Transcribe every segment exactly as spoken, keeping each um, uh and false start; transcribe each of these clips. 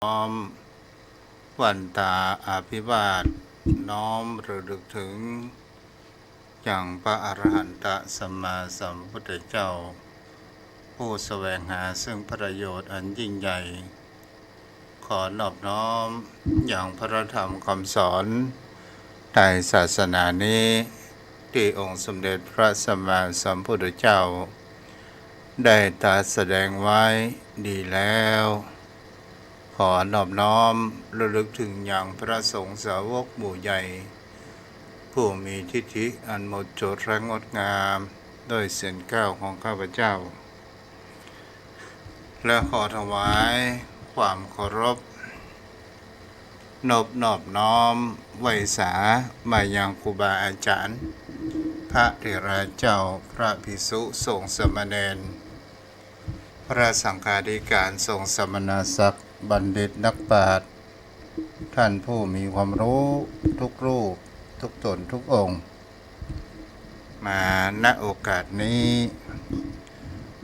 น้อมวันตาอภิวาท น้อมระลึกถึง ยังพระอรหันตสัมมาสัมพุทธเจ้า ผู้แสวงหาซึ่งประโยชน์อันยิ่งใหญ่ ขอนอบน้อมยังพระธรรมคำสอนในศาสนานี้ ที่องค์สมเด็จพระสัมมาสัมพุทธเจ้า ได้ตรัสแสดงไว้ดีแล้ว ขอนอบน้อมระลึกถึงยังพระสงฆ์สาวกหมู่ใหญ่ ผู้มีทิฏฐิอันหมดจดและงดงาม ด้วยศีลเก้าของข้าพเจ้า และขอถวายความเคารพ นบนอบน้อมไหว้สามายังครูบาอาจารย์ พระเถระเจ้า พระภิกษุสงฆ์สามเณร พระสังฆาธิการทรงสมณศักดิ์ บัณฑิตนักปราชญ์ ท่านผู้มีความรู้ทุกรูป ทุกตนทุกองค์ มา ณ โอกาสนี้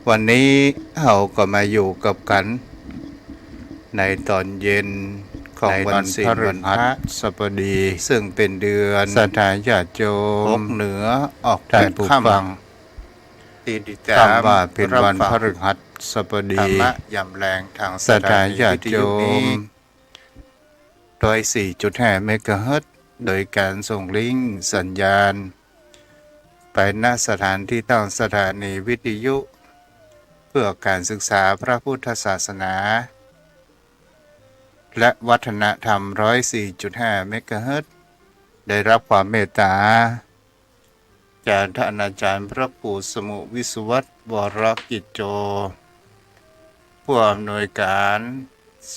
วันนี้เฮาก็มาอยู่กับกั๋น ในตอนเย็นของวันศีลวันพฤหัสบดี ซึ่งเป๋นเดือนศรัทธาญาติโยม ตกเหนือออกแปดค่ำ ที่ติดตามว่าเป๋นวันพฤหัสบดี ธรรมะยามแลงทางศรัทธาญาติโยม ร้อยสี่จุดห้าเมกะเฮิรตซ์ โดยการส่งลิงก์สัญญาณ ไป ณ สถานที่ตั้งสถานีวิทยุ เพื่อการศึกษาพระพุทธศาสนา และวัฒนธรรม ร้อยสี่จุดห้าเมกะเฮิรตซ์ ได้รับความเมตตา จากท่านอาจารย์พระครูสมุห์ วิศวัฒน์ วรกิจโจ ผู้อำนวยการ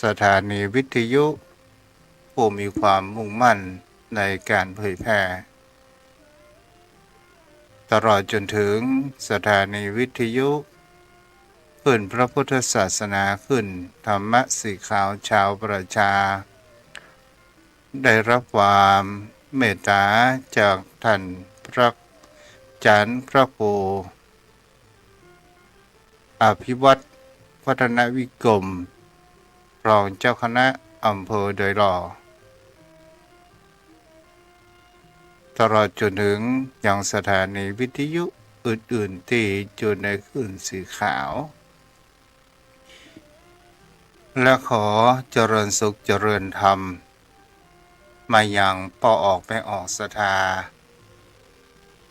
สถานีวิทยุ ผู้มีความมุ่งมั่นในการเผยแพร่ ตลอดจนถึงสถานีวิทยุ ขึ้นพระพุทธศาสนา ขึ้นธรรมะสีขาวชาวประชา ได้รับความเมตตาจากท่านพระอาจารย์พระครูอภิวัฒน์ วัฒนวิกรม รองเจ้าคณะอำเภอดอยหล่อ ตลอดจนถึงยังสถานีวิทยุอื่นๆ ตี้อยู่ในคลื่นสีขาว และขอเจริญสุขเจริญธรรม มายังป้อออกแม่ออกศรัทธา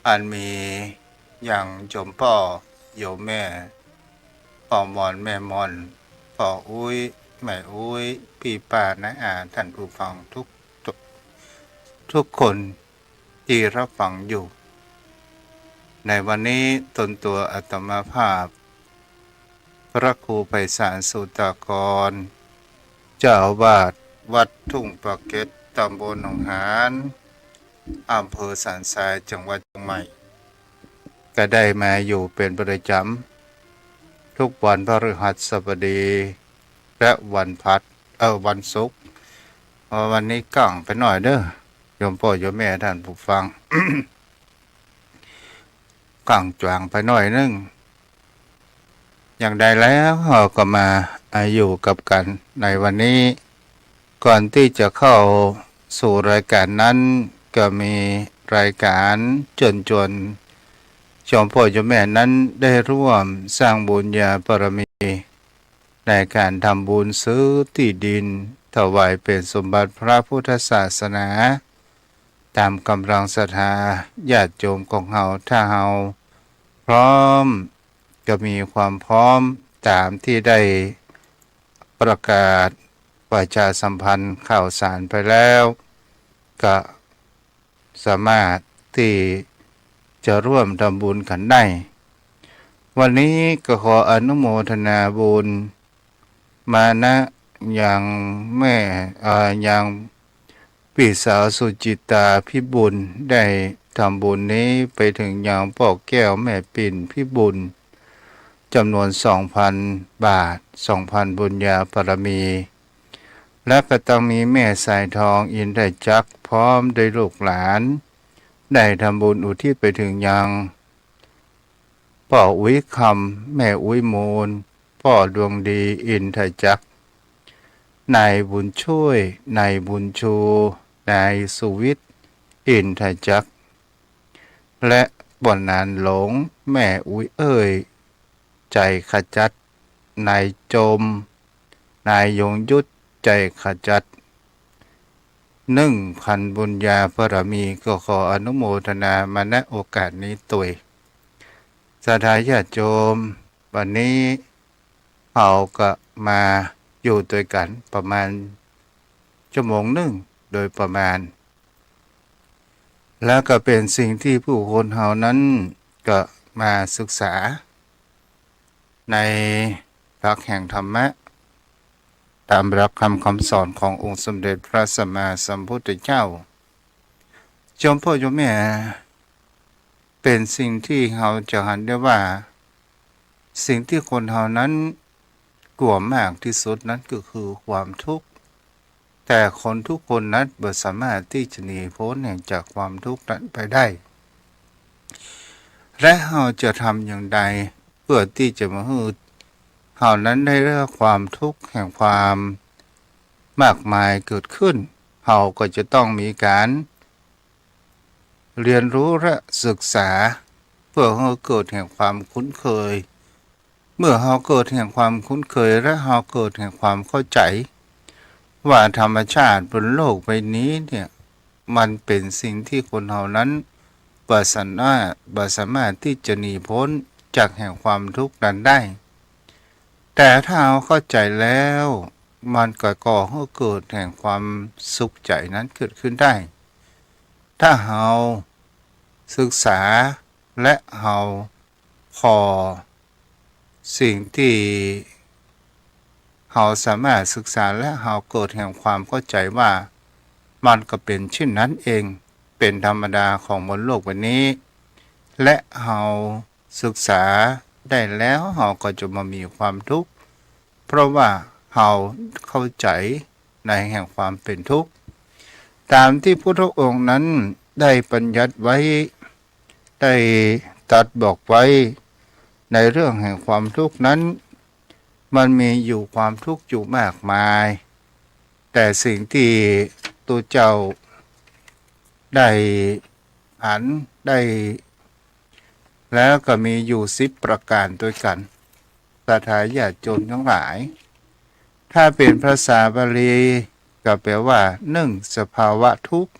อันมียังโยมป้อโยมแม่ ป้อมอนแม่มอน ป้ออุ๊ยแม่อุ๊ย ปี้ป้าน้าอาท่านผู้ฟังทุก ทุกคน ตี้รับฟังอยู่ ในวันนี้ตนตั๋วอาตมาภาพ พระครูไพศาล สุตากร เจ้าอาวาสวัดทุ่งปาเก็ด ตำบลหนองหาน อำเภอสันทราย จังหวัดเชียงใหม่ ก็ได้มาอยู่เป๋นประจ๋ำ ทุกวันพฤหัสบดี และวันพัด เอ่อ วันศุกร์ วันนี้ก้างไปหน้อยเด้อ โยมป้อโยมแม่ท่านผู้ฟัง ก้างจ๋วางไปหน้อยนึ่ง อย่างใดแล้วเฮาก็มาอยู่กับกั๋นในวันนี้ ก่อนตี้จะเข้าสู่รายการนั้น ก็มีรายการเจิญจวนโยมป้อโยมแม่นั้นได้ร่วมสร้างบุญญาบารมี ในก๋านทำบุญซื้อตี้ดินถวายเป๋นสมบัติพระพุทธศาสนา ต๋ามก๋ำลังศรัทธาญาติโยมของเฮา ถ้าเฮาพร้อม ก็มีความพร้อมต๋ามตี้ได้ประกาศประชาสัมพันธ์ข่าวสารไปแล้ว ก็ สามารถตี้จะร่วมทำบุญกั๋นได้ วันนี้ก็ขออนุโมทนาบุญมานะยังแม่ เอ่อ ยังปี้สาวสุจิตาพิบุญ ได้ทำบุญนี้ไปเถิงยังป้อแก้วแม่ปิ่นพิบุญ จ๋ำนวนสองพันบาท สองพันบุญญาบารมี และก็ต้องมีแม่สายทองอินทจักร พร้อมด้วยลูกหลาน ได้ทำบุญอุทิศไปเถิงยัง ป้ออุ๊ยคำ แม่อุ๊ยมูล ป้อดวงดีอินทจักร นายบุญช่วย นายบุญชู นายสุวิทย์ อินทจักร และบ่าวนานหลง แม่อุ๊ยเอ้ย ใจ๋ขจัด นายโจม นายยงยุทธ ใจ๋ขจัด นึ่งพันบุญญาบารมี ก็ขออนุโมทนามา ณ โอกาสนี้ตวย ศรัทธาญาติโยม วันนี้เฮาก็มาอยู่ตวยกั๋นประมาณชั่วโมงนึ่งโดยประมาณ แล้วก็เป๋นสิ่งตี้ผู้คนเฮานั้นก็มาศึกษา ในหลักแห่งธรรมะ ต๋ามหลักธรรมคำสอนขององค์สมเด็จพระสัมมาสัมพุทธเจ้า โยมพ่อโยมแม่ เป๋นสิ่งตี้เฮาจะหันได้ว่า สิ่งตี้คนเฮานั้นกลัวมากตี้สุดนั้นก็คือความทุกข์ แต่คนทุกคนนั้นบ่สามารถตี้จะหนีป๊นแห่งจากความทุกข์นั้นไปได้ และเฮาจะทำอย่างใดเปื้อตี้จะบ่หื้อเฮานั้นได้รับความทุกข์แห่งความมากมายเกิดขึ้น เฮาก็จะต้องมีก๋านเฮียนฮู้และศึกษา เปื้อหื้อเกิดแห่งความคุ้นเคย เมื่อเฮาเกิดแห่งความคุ้นเคย และเฮาเกิดแห่งความเข้าใจ๋ ว่าธรรมชาติบนโลกใบนี้เนี่ย มันเป๋นสิ่งตี้คนเฮานั้นบ่สามารถ บ่สามารถตี้จะหนีป๊นจากแห่งความทุกข์นั้นได้ แต่ถ้าเฮาเข้าใจ๋แล้ว มันก็ก่อหื้อเกิดแห่งความสุขใจ๋นั้นเกิดขึ้นได้ ถ้าเฮาศึกษาและเฮาผ่อสิ่งตี้เฮาสามารถศึกษาและเฮาเกิดแห่งความเข้าใจ๋ว่า มันก็เป๋นเช่นนั้นเอง เป๋นธรรมดาของบนโลกใบนี้ และเฮาศึกษาได้แล้ว เฮาก็จะบ่มีความทุกข์ เพราะว่าเฮาเข้าใจ๋ในแห่งความเป๋นทุกข์ ต๋ามตี้พุทธองค์นั้นได้บัญญัติไว้ ได้ตรัสบอกไว้ ในเรื่องแห่งความทุกข์นั้น มันมีอยู่ความทุกข์อยู่มากมาย แต่สิ่งตี้ตุ๊เจ้าได้หันได้ แล้วก็มีอยู่สิบประก๋านตวยกั๋น ศรัทธาญาติโยมทั้งหลาย ถ้าเป๋นภาษาบาลีก็แปลว่า นึ่ง สภาวะทุกข์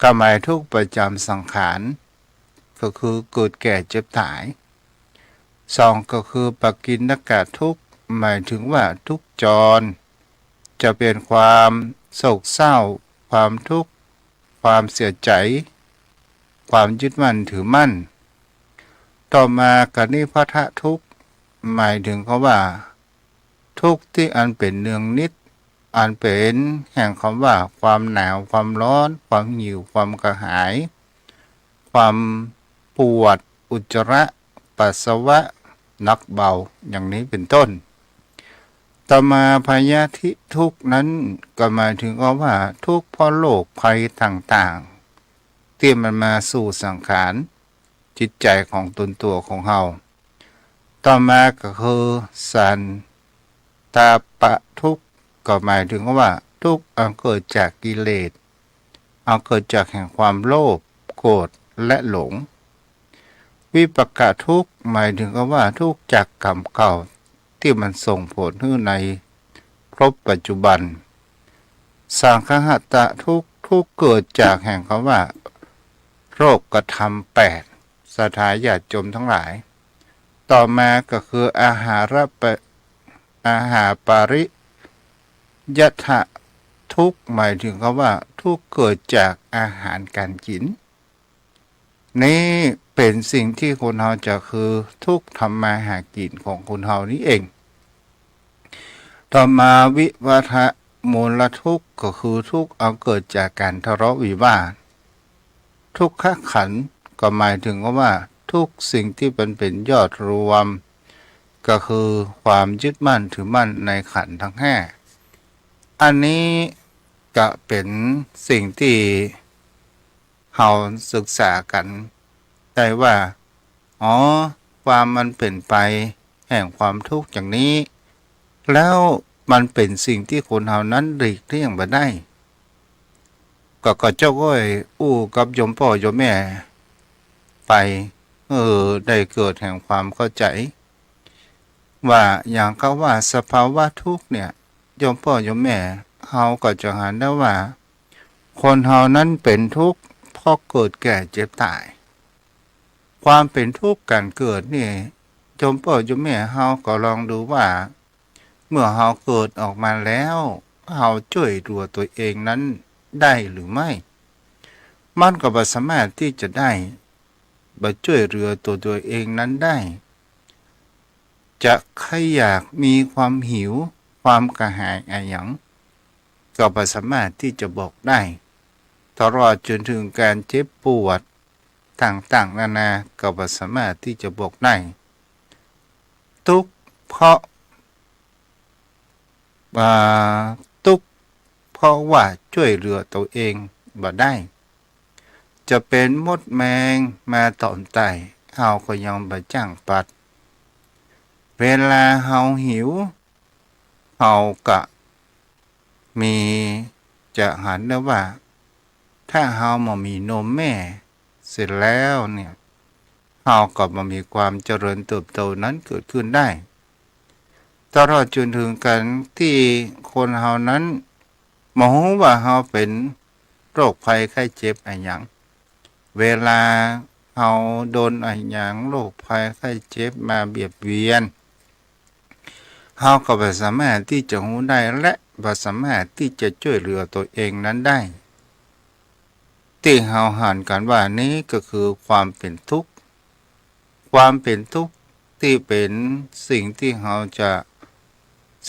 ก็หมายทุกข์ประจำสังขาร ก็คือเกิดแก่เจ็บต๋าย สอง ก็คือปกิณณกทุกข์ หมายถึงว่าทุกข์จร จะเป๋นความโศกเศร้า ความทุกข์ ความเสียใจ๋ ความยึดมั่นถือมั่น ต่อมากนิพพททุกข์ หมายถึงกำว่า ทุกข์ตี้อันเป๋นเนืองนิด อันเป๋นแห่งกำว่า ความหนาว ความร้อน ความหิว ความกระหาย ความปวดอุจจาระปัสสาวะ หนักเบา อย่างนี้เป๋นต้น ต่อมาพยาธิทุกข์นั้นก็หมายถึงกำว่า ทุกข์เพราะโรคภัยต่างๆ ตี้มันมาสู่สังขารจิตใจ๋ของตนตั๋วของเฮา ต่อมาก็คือสันตาปะทุกข์ ก็หมายถึงกำว่า ทุกข์อันเกิดจากกิเลส อันเกิดจากแห่งความโลภ โกรธ และหลง วิปากทุกข์ หมายถึงกำว่า ทุกข์จากกรรมเก่า ตี้มันส่งผลหื้อในภพปัจจุบัน สังคหตทุกข์ ทุกข์เกิดจากแห่งกำว่า โรคกระทำแปด ศรัทธาญาติโยมทั้งหลาย ต่อมาก็คืออาหารปะ อาหาปริยททุกข์ หมายถึงกำว่า ทุกข์เกิดจากอาหารก๋านกิ๋น นี้เป๋นสิ่งตี้คนเฮาจะคือทุกข์ทำมาหากิ๋นของคนเฮานี้เอง ต่อมาวิวัฒมูลทุกข์ ก็คือทุกข์อันเกิดจากก๋านทะเลาะวิวาท ทุกขขันธ์ ก็หมายถึงกำว่า ทุกสิ่งตี้มันเป๋นยอดรวม ก็คือความยึดมั่นถือมั่นในขันธ์ทั้งห้า อันนี้ก็เป๋นสิ่งตี้เฮาศึกษากั๋นได้ว่า อ๋อ ความมันเป๋นไปแห่งความทุกข์อย่างนี้ แล้ว มันเป๋นสิ่งตี้คนเฮานั้นหลีกเลี่ยงบ่ได้ ก็ ก็เจ้าก็อู้กับโยมป้อโยมแม่ไป เออ ได้เกิดแห่งความเข้าใจ๋ ว่าอย่างกำว่าสภาวะทุกข์เนี่ย โยมป้อโยมแม่ เฮาก็จะหันได้ว่า คนเฮานั้นเป๋นทุกข์เพราะเกิดแก่เจ็บต๋าย ความเป๋นทุกข์ก๋านเกิดนี่ โยมป้อโยมแม่ เฮาก็ลองดูว่า เมื่อเฮาเกิดออกมาแล้ว เฮาจ้วยเหลือตั๋วเองนั้นได้หรือไม่ มันก็บ่สามารถตี้จะได้ บ่จ้วยเหลือตั๋ว ตั๋วเองนั้นได้ จะใค่อยากมีความหิว ความกระหายอะหยัง ก็บ่สามารถตี้จะบอกได้ ตลอดจ๋นเถิงก๋านเจ็บปวดต่างๆ นานา ก็บ่สามารถตี้จะบอกได้ ตุ๊กข์เพราะ อ่า ตุ๊กข์เพราะว่าจ้วยเหลือตั๋วเองบ่ได้ จะเป๋นมดแมงมาต๋อมไต่ เฮาก็ยังบ่จ้างปัด เวลาเฮาหิว เฮาก็มี จะหันได้ว่า ถ้าเฮาบ่มีนมแม่เสียแล้วเนี่ย เฮาก็บ่มีความเจริญเติบโตนั้นเกิดขึ้นได้ ตลอดจ๋นเถิงก๋านตี้คนเฮานั้นบ่ฮู้ว่าเฮาเป๋นโรคภัยไข้เจ็บอะหยัง เวลาเฮาโดนอะหยัง โรคภัยไข้เจ็บมาเบียดเบียน เฮาก็บ่สามารถตี้จะฮู้ได้ และบ่สามารถตี้จะจ้วยเหลือตั๋วเองนั้นได้ ตี้เฮาหันกั๋นว่านี้ก็คือความเป๋นตุ๊กข์ ความเป๋นตุ๊กข์ตี้เป๋นสิ่งตี้เฮาจะ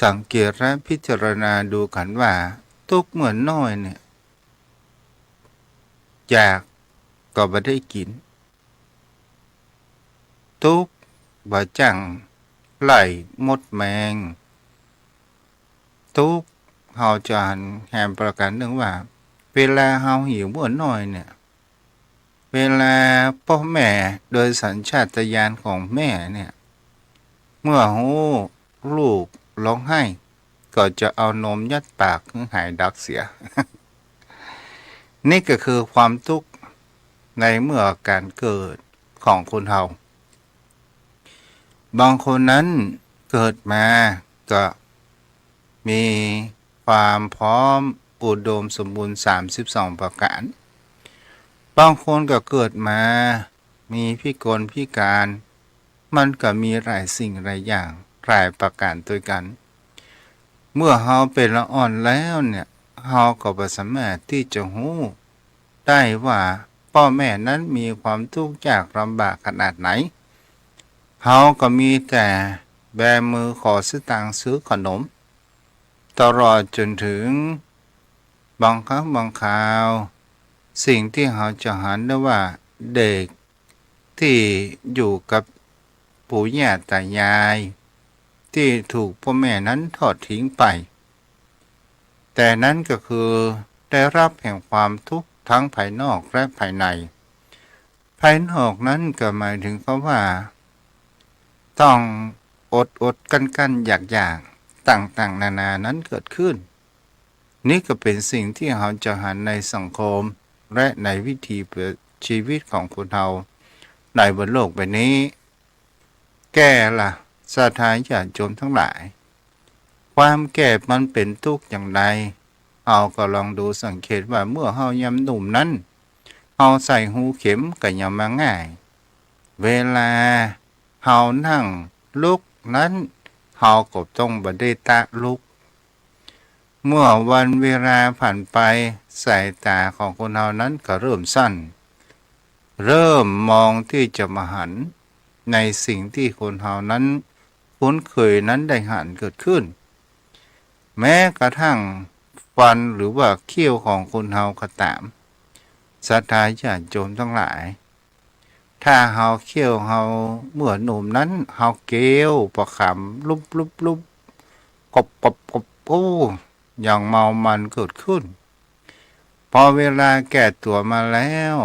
สังเกตและพิจารณาดูกั๋นว่า ตุ๊กข์เมื่อน้อยเนี่ย อยากก็บ่ได้กิ๋น ตุ๊กข์บ่จ้างไล่มดแมง ตุ๊กข์เฮาจะหันแหมประก๋านนึ่งว่า เวลาเฮาหิวเมื่อน้อยเนี่ย เวลาป้อแม่โดยสัญชาตญาณของแม่เนี่ย เมื่อฮู้ลูกฮ้องไห้ ก็จะเอานมยัดปากหื้อหายดักเสีย นี่ก็คือความตุ๊กข์ในเมื่อก๋านเกิดของคนเฮา บางคนนั้นเกิดมาก็มีความพร้อมอุดมสมบูรณ์สามสิบสองประก๋าน บางคนก็เกิดมามีพิกลพิก๋าน มันก็มีหลายสิ่งหลายอย่าง หลายประก๋านตวยกั๋น เมื่อเฮาเป๋นละอ่อนแล้วเนี่ย เฮาก็บ่สามารถตี้จะฮู้ได้ว่าป้อแม่นั้นมีความตุ๊กข์ยากลำบากขนาดไหน เฮาก็มีแต่แบมือขอสตางค์ซื้อขนม ตลอดจ๋นเถิงบางครั้งบางคราว สิ่งตี้เฮาจะหันได้ว่าเด็กตี้อยู่กับปู่ย่าต๋ายาย ตี้ถูกป้อแม่นั้นทอดทิ้งไป แต่นั้นก็คือได้ฮับแห่งความตุ๊กข์ทั้งภายนอกและภายใน ภายนอกนั้นก็หมายเถิงกำว่า ต้องอดๆ กลั้นๆ อยากๆ ต่างๆ นานานั้นเกิดขึ้น นี่ก็เป๋นสิ่งตี้เฮาจะหันในสังคม และในวิถีชีวิตของคนเฮาในบนโลกใบนี้ แก่ล่ะ ศรัทธาญาติโยมตังหลาย ความแก่มันเป๋นตุ๊กข์อย่างใด เฮาก็ลองดูสังเกตว่าเมื่อเฮายังหนุ่มนั้น เฮาใส่ฮูเข็มก็ยังมาง่าย เวลาเฮานั่งลุกนั้น เฮาก็ต้องบ่ได้ตะลุก เมื่อวันเวลาผ่านไป สายต๋าของคนเฮานั้นก็เริ่มสั้น เริ่มมองตี้จะบ่หันในสิ่งตี้คนเฮานั้นคุ้นเคยนั้นได้หันเกิดขึ้น แม้กระทั่งฟันหรือว่าเขี้ยวของคนเฮาก็ต๋าม ศรัทธาญาติโยมตังหลาย ถ้าเฮาเขี้ยวเฮาเมื่อหนุ่มนั้น เฮาเคี้ยวปะขามลุบๆๆ กบๆๆ โอ้ อย่างเมามันเกิดขึ้น พอเวลาแก่ตั๋วมาแล้ว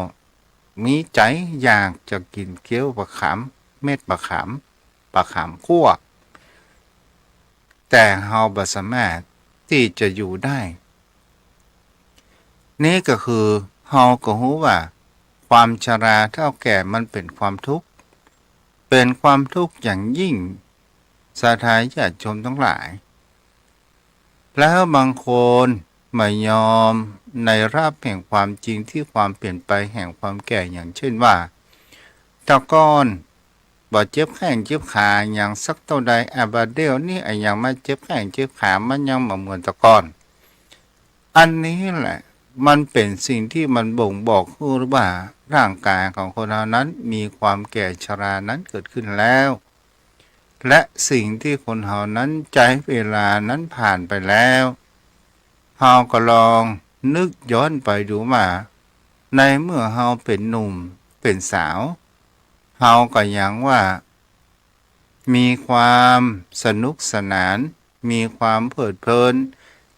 มีใจ๋อยากจะกิ๋นเคี้ยวปะขาม เม็ดปะขาม ปะขามคั่ว แต่เฮาบ่สามารถตี้จะอยู่ได้ นี่ก็คือเฮาก็ฮู้ว่าความชราเฒ่าแก่มันเป๋นความทุกข์ เป๋นความทุกข์อย่างยิ่ง ศรัทธาญาติโยมตังหลาย แล้วบางคนบ่ยอมในรับแห่งความจริงตี้ความเปลี่ยนไปแห่งความแก่ อย่างเช่นว่า แต่ก่อนบ่เจ็บแข้งเจ็บขาหยังสักเต้าใด อะ บ่าเดี่ยวนี้อะหยังมาเจ็บแข้งเจ็บขา มันยังบ่เหมือนแต่ก่อน อันนี้แหละมันเป๋นสิ่งตี้มันบ่งบอกหื้อว่าร่างกายของคนเฮานั้นมีความแก่ชรานั้นเกิดขึ้นแล้ว และสิ่งตี้คนเฮานั้นใจ๊เวลานั้นผ่านไปแล้ว เฮาก็ลองนึกย้อนไปดูว่า ในเมื่อเฮาเป๋นหนุ่มเป๋นสาว เฮาก็ยังว่ามีความสนุกสนาน มีความเพลิดเพลิน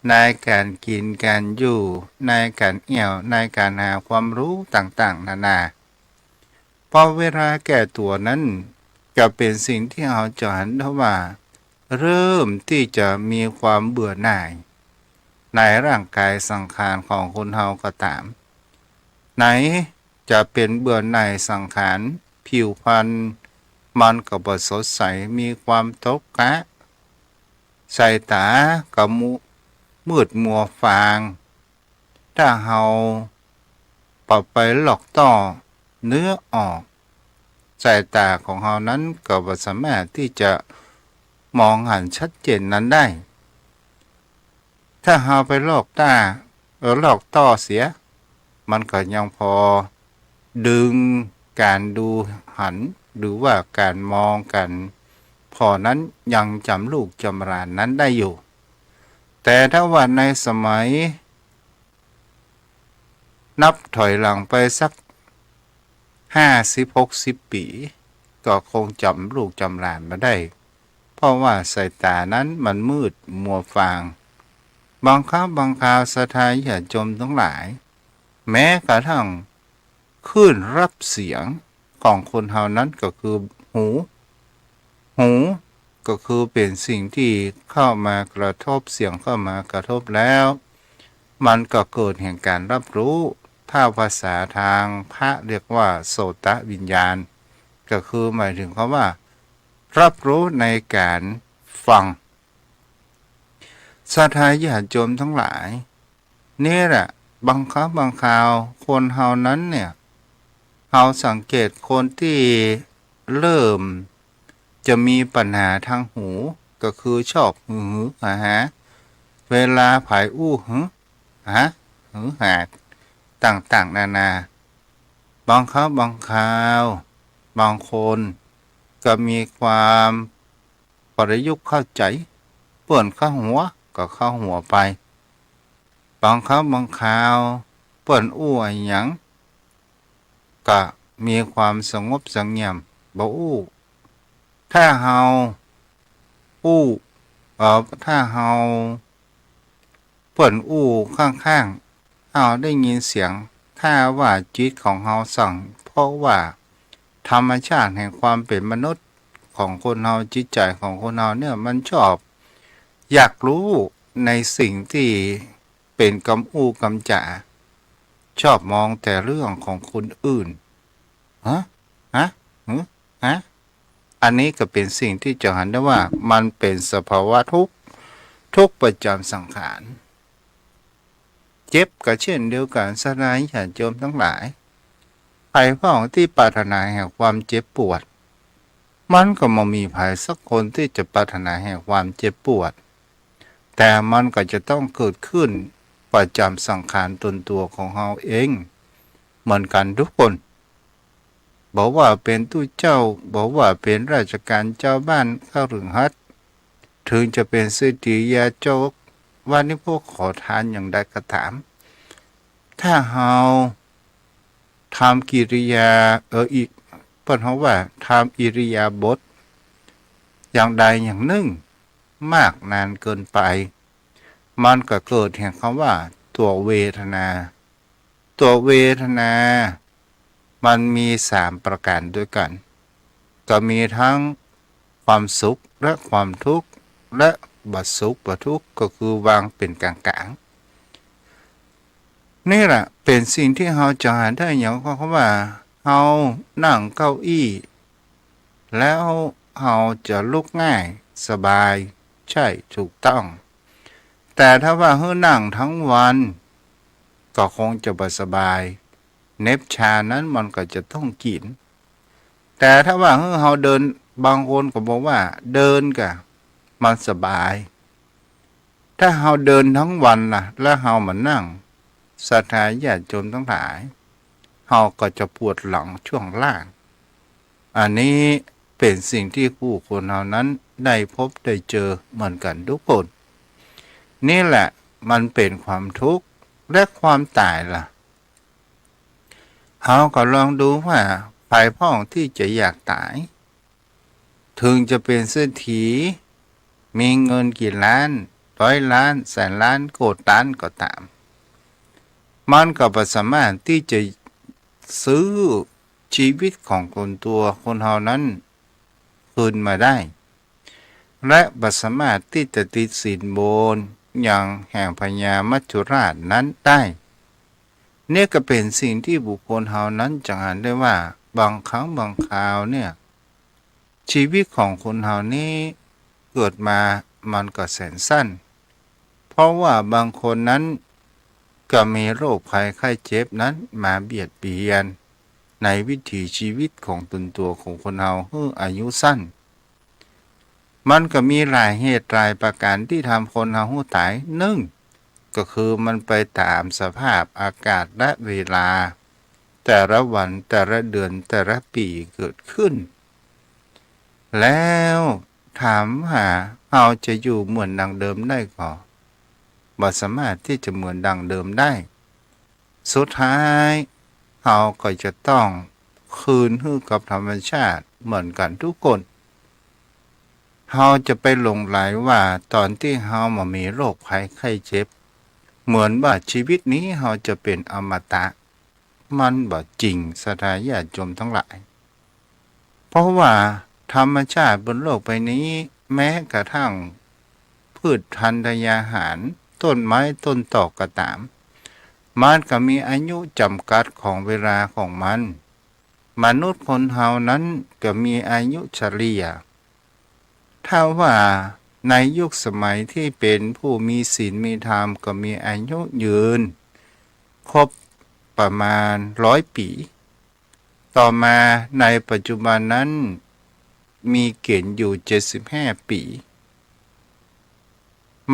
ในก๋านกิ๋นก๋านอยู่ ในก๋านเอี่ยว ในก๋านหาความฮู้ต่างๆ นานา พอเวลาแก่ตั๋วนั้น ก็เป๋นสิ่งตี้เฮาจะหันได้ว่า เริ่มตี้จะมีความเบื่อหน่ายในร่างกายสังขารของคนเฮาก็ต๋าม ไหนจะเป๋นเบื่อหน่ายสังขาร ผิวพรรณมันก็บ่สดใส มีความตกกะ สายต๋าก็มุ มืดมัวฟาง ถ้าเฮาบ่ไปลอกต้อเนื้อออก สายต๋าของเฮานั้นก็บ่สามารถตี้จะมองหันชัดเจนนั้นได้ ถ้าเฮาไปลอกต้า เอ่อ ลอกต้อเสีย มันก็ยังพอดึงก๋านดูหัน หรือว่าก๋านมองก๋านผ่อนั้นยังจ๋ำลูกจ๋ำหลานนั้นได้อยู่ แต่ถ้าว่าในสมัย นับถอยหลังไปสักห้าสิบหกสิบปี๋ ก็คงจ๋ำลูกจ๋ำหลานบ่ได้ เพราะว่าสายต๋านั้นมันมืดมัวฟาง บางครั้งบางคราวศรัทธาญาติโยมตังหลาย แม้กระทั่งคลื่นรับเสียงของคนเฮานั้นก็คือหู หูก็คือเป๋นสิ่งตี้เข้ามากระทบ เสียงเข้ามากระทบแล้ว มันก็เกิดแห่งก๋านรับฮู้ ถ้าภาษาตางพระเรียกว่าโสตวิญญาณ ก็คือหมายเถิงกำว่า รับฮู้ในก๋านฟัง ศรัทธาญาติโยมตังหลาย นี่แหละ บางครั้งบางคราวคนเฮานั้นเนี่ย เฮาสังเกตคนตี้เริ่มจะมีปัญหาตางหู ก็คือชอบหือหือหาหา เวลาใผอู้หือหา หือหา ต่างๆ นานา บางครั้งบางคราว บางคนก็มีความประยุกต์เข้าใจ๋ เปิ้นเข้าหัวก็เข้าหัวไป บางครั้งบางคราว เปิ้นอู้อะหยัง ก็มีความสงบเสงี่ยม บ่อู้ ถ้าเฮาอู้ เอ่อ ถ้าเฮา เปิ้นอู้ข้างๆ เฮาได้ยินเสียง ถ้าว่าจิตของเฮาสั่ง เพราะว่าธรรมชาติแห่งความเป๋นมนุษย์ของคนเฮา จิตใจ๋ของคนเฮาเนี่ยมันชอบอยากฮู้ในสิ่งตี้เป๋นกำอู้กำจ๋า ชอบมองแต่เรื่องของคนอื่น ฮะ ฮะ หือ ฮะ อันนี้ก็เป๋นสิ่งตี้จะหันได้ว่ามันเป๋นสภาวะทุกข์ ทุกข์ประจ๋ำสังขาร เจ็บก็เช่นเดียวกั๋น ศรัทธาญาติโยมตังหลาย ใผพ่องตี้ปรารถนาแห่งความเจ็บปวด มันก็บ่มีใผสักคนตี้จะปรารถนาแห่งความเจ็บปวด แต่มันก็จะต้องเกิดขึ้นประจ๋ำสังขารตนตั๋วของเฮาเอง เหมือนกั๋นทุกคน บ่ว่าเป๋นตุ๊เจ้า บ่ว่าเป๋นราชก๋านจาวบ้านคฤหัสถ์ เถิงจะเป๋นเศรษฐียาจก วานิพก ขอทานอย่างใดก็ต๋าม ถ้าเฮาทำกิริยา เอ่อ อิ เปิ้นฮ้องว่าทำอิริยาบถอย่างใดอย่างนึ่งมากนานเกินไป มันก็เกิดแห่งกำว่าตั๋วเวทนา ตั๋วเวทนามันมีสามประก๋านด้วยกั๋น ก็มีตึงความสุขและความทุกข์ และ บ่สุขบ่ทุกข์ ก็คือวางเป๋นก๋างๆ นี่แหละเป๋นสิ่งตี้เฮาจะหันได้ อย่างก็คือว่า เฮานั่งเก้าอี้ แล้วเฮาจะลุกง่ายสบาย ใช่ ถูกต้อง แต่ถ้าว่าหื้อนั่งตึงวัน ก็คงจะบ่สบาย เหน็บชานั้นมันก็จะต้องกิ๋น แต่ถ้าว่าหื้อเฮาเดิน บางคนก็บอกว่าเดินก่ะ มันสบาย ถ้าเฮาเดินตึงวันล่ะ แล้วเฮาบ่นั่ง ศรัทธาญาติโยมตังหลาย เฮาก็จะปวดหลังช่วงล่าง อันนี้เป๋นสิ่งตี้ผู้คนเฮานั้นได้พบได้เจอเหมือนกั๋นทุกคน นี่แหละมันเป๋นความทุกข์ และความต๋ายล่ะ เฮาก็ลองดูว่า ใผพ่องตี้จะอยากต๋าย เถิงจะเป๋นเศรษฐี มีเงินกี่ล้าน ร้อยล้าน แสนล้าน โกดล้านก็ต๋าม มันก็บ่สามารถตี้จะซื้อจีวิตของต๋นตั๋วคนเฮานั้นคืนมาได้ และบ่สามารถตี้จะติดสินบนอย่างแห่งพญามัจจุราชนั้นได้ เนี่ยก็เป๋นสิ่งตี้บุคคลเฮานั้นจะหันได้ว่า บางครั้งบางคราวเนี่ย จีวิตของคนเฮานี้เกิดมามันก็แสนสั้น เพราะว่าบางคนนั้นก็มีโรคภัยไข้เจ็บนั้นมาเบียดเบียนในวิถีจีวิตของต๋นตั๋วของคนเฮาหื้ออายุสั้น มันก็มีหลายเหตุหลายประก๋านตี้ทำคนเฮาหื้อต๋าย นึ่ง ก็คือมันไปต๋ามสภาพอากาศและเวลา แต่ละวัน แต่ละเดือน แต่ละปี๋เกิดขึ้น แล้วถามว่าเฮาจะอยู่เหมือนดังเดิมได้ก่อ บ่สามารถตี้จะเหมือนดังเดิมได้ สุดท้ายเฮาก็จะต้องคืนหื้อกับธรรมชาติเหมือนกั๋นทุกคน เฮาจะไปหลงใหลว่าต๋อนตี้เฮาบ่มีโรคภัยไข้เจ็บ เหมือนว่าจีวิตนี้เฮาจะเป๋นอมตะ มันบ่จริง ศรัทธาญาติโยมตังหลาย เพราะว่าธรรมชาติบนโลกใบนี้ แม้กระทั่งพืชธัญญาหาร ต้นไม้ต้นตอกก็ต๋าม มันก็มีอายุจ๋ำกัดของเวลาของมัน มนุษย์คนเฮานั้นก็มีอายุเฉลี่ย ถ้าว่าในยุคสมัยตี้เป๋นผู้มีศีลมีธรรมก็มีอายุยืนครบประมาณร้อยปี๋ ต่อมาในปัจจุบันนั้นมีเก๋ณฑ์อยู่เจ็ดสิบห้าปี๋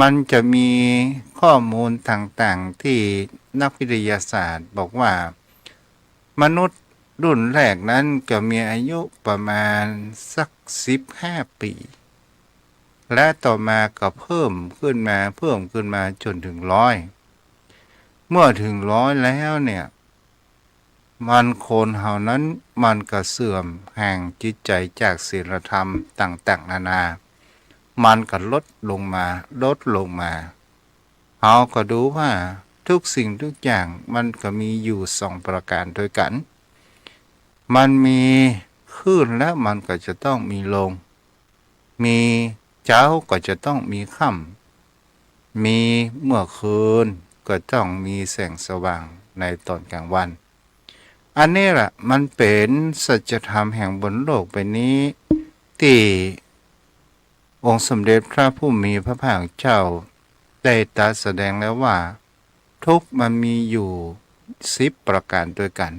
มันจะมีข้อมูลต่างๆ ตี้นักวิทยาศาสตร์บอกว่า มนุษย์รุ่นแรกนั้นก็มีอายุประมาณสักสิบห้าปี๋ และต่อมาก็เพิ่มขึ้นมา เพิ่มขึ้นมาจ๋นเถิงร้อย เมื่อเถิงร้อยแล้วเนี่ย มันคนเฮานั้นมันก็เสื่อมแห่งจิตใจ๋จากศีลธรรมต่างๆ นานา มันก็ลดลงมา ลดลงมา เฮาก็ดูว่าทุกสิ่งทุกอย่างมันก็มีอยู่สองประก๋านตวยกั๋น มันมีขึ้นแล้วมันก็จะต้องมีลง มีเจ๊าก็จะต้องมีค่ำ มีเมื่อคืนก็ต้องมีแสงสว่างในต๋อนกลางวัน อันนี้แหละมันเป๋นสัจธรรมแห่งบนโลกใบนี้ ตี้องค์สมเด็จพระผู้มีพระภาคเจ้าได้ตรัสแสดงแล้วว่า ทุกข์มันมีอยู่สิบประก๋านตวยกั๋น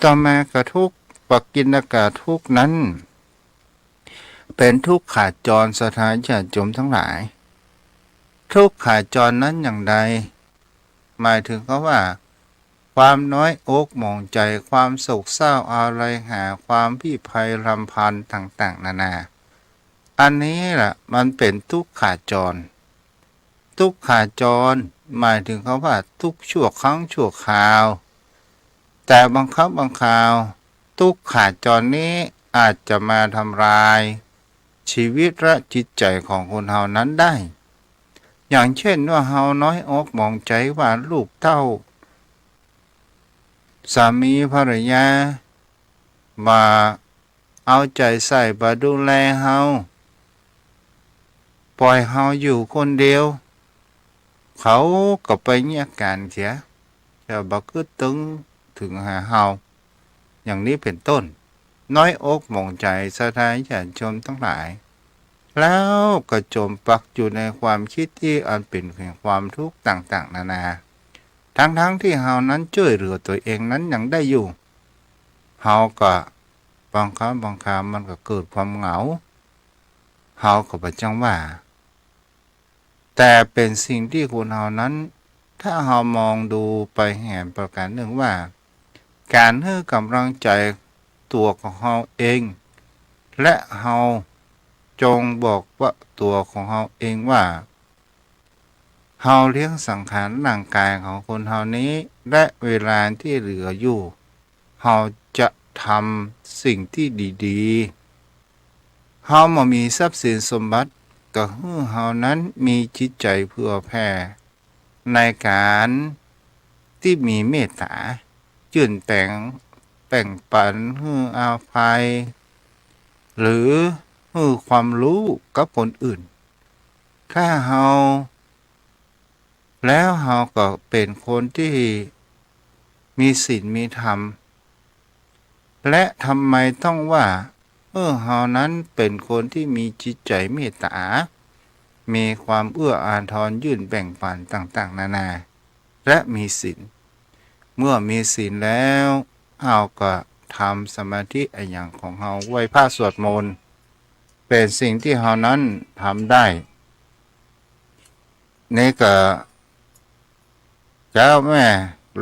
ต่อมาก็ทุกข์ ปกิณกทุกข์นั้น เป๋นทุกขาจร ศรัทธาญาติโยมตังหลาย ทุกขาจรนั้นอย่างใด หมายเถิงกับว่า ความน้อยอกหมองใจ๋ ความโศกเศร้าอาลัยหา ความพิไพรำพันต่างๆ นานา อันนี้แหละมันเป๋นทุกขาจร ทุกขาจรหมายเถิงกับว่าทุกข์ชั่วครั้งชั่วคราว แต่บางครั้งบางคราว ทุกขาจรนี้อาจจะมาทำลายชีวิตและจิตใจ๋ของคนเฮานั้นได้ อย่างเช่นว่าเฮาน้อยอกหมองใจ๋ว่าลูกเต้า สามีภรรยา บ่เอาใจ๋ใส่ บ่ดูแลเฮา เผ ปล่อยเฮาอยู่คนเดียว เขาก็ไปเยียะก๋านเสีย จะบ่กึ๊ดตึงเถิงหาเฮา อย่างนี้เป๋นต้น น้อยอกหมองใจ๋ ศรัทธาญาติโยมตังหลาย แล้วก็จ๋มปักอยู่ในความกึ๊ดตี้อันเป๋นแห่งความทุกข์ต่างๆ นานา ตังๆ ตี้เฮานั้นจ้วยเหลือตั๋วเองนั้นยังได้อยู่ เฮาก็บางครั้งบางคราวมันก็เกิดความเหงา เฮาก็บ่จั้งว่า แต่เป๋นสิ่งตี้คนเฮานั้น ถ้าเฮามองดูไปแหมประก๋านนึ่งว่า ก๋านหื้อก๋ำลังใจ๋ตั๋วของเฮาเอง และเฮาจงบอกว่าตั๋วของเฮาเองว่า เฮาเลี้ยงสังขารร่างก๋ายของคนเฮานี้ และเวลาตี้เหลืออยู่ เฮาจะทำสิ่งตี้ดีๆ เฮาบ่มีทรัพย์สินสมบัติ ก็หื้อเฮานั้นมีจิตใจ๋เผื่อแผ่ ในก๋านตี้มีเมตต๋า ยื่นแป๋ง แบ่งปัน หื้ออภัย หรือหื้อความฮู้กับคนอื่น ถ้าเฮา แล้วเฮาก็เป๋นคนตี้มีศีลมีธรรม และทำไมต้องว่า เออ เฮานั้นเป๋นคนตี้มีจิตใจ๋เมตต๋า มีความเอื้ออาทรยื่นแบ่งปันต่างๆ นานา และมีศีล เมื่อมีศีลแล้ว เฮาก็ทำสมาธิอะหยังของเฮา ไหว้พระสวดมนต์ เป๋นสิ่งตี้เฮานั้นทำได้ นี่ก็ เจ้าแม่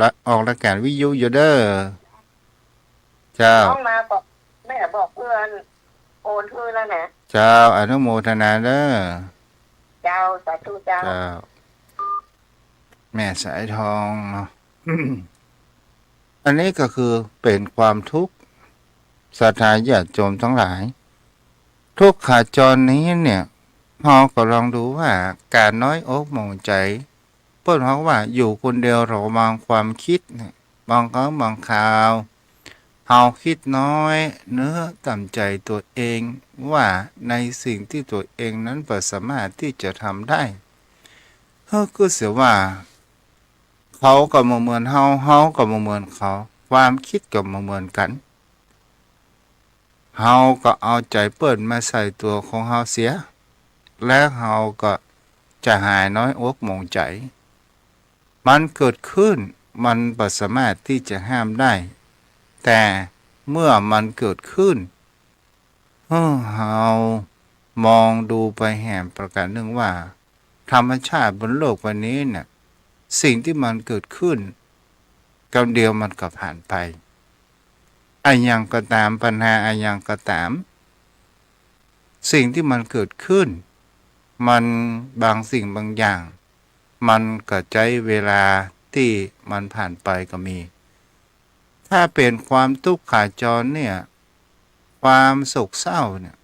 ละ ออกรายก๋านวิทยุอยู่เด้อ เจ้า น้องมาบอก แม่บอกเพื่อนโอนคืนแล้วนะ เจ้า อนุโมทนาเด้อ เจ้า สาธุเจ้า เจ้า แม่สายทองเนาะ อันนี้ก็คือเป๋นความทุกข์ ศรัทธาญาติโยมตังหลาย ทุกขาจรนี้เนี่ย เฮาก็ลองดูว่าก๋านน้อยอกหมองใจ๋ เปิ้นฮ้องว่าอยู่คนเดียวระวังความกึ๊ดเนี่ย บางครั้งบางคราว เฮากึ๊ดน้อยเนื้อต่ำใจ๋ตั๋วเอง ว่าในสิ่งตี้ตั๋วเองนั้นบ่สามารถตี้จะทำได้ เฮากึ๊ดเสียว่า เขาก็บ่เหมือนเฮา เฮาก็บ่เหมือนเขา ความกึ๊ดก็บ่เหมือนกั๋น เฮาก็เอาใจ๋เปิ้นมาใส่ตั๋วของเฮาเสีย แล้วเฮาก็จะหายน้อยอกหมองใจ๋ มันเกิดขึ้น มันบ่สามารถตี้จะห้ามได้ แต่เมื่อมันเกิดขึ้น หื้อเฮามองดูไปแหมประก๋านนึ่งว่า ธรรมชาติบนโลกใบนี้เนี่ย สิ่งตี้มันเกิดขึ้น กำเดียวมันก็ผ่านไป อะหยังก็ต๋าม ปัญหาอะหยังก็ต๋าม สิ่งตี้มันเกิดขึ้น มันบางสิ่งบางอย่าง มันก็ใจ๊เวลาตี้มันผ่านไปก็มี ถ้าเป๋นความทุกขาจรเนี่ย ความโศกเศร้าเนี่ย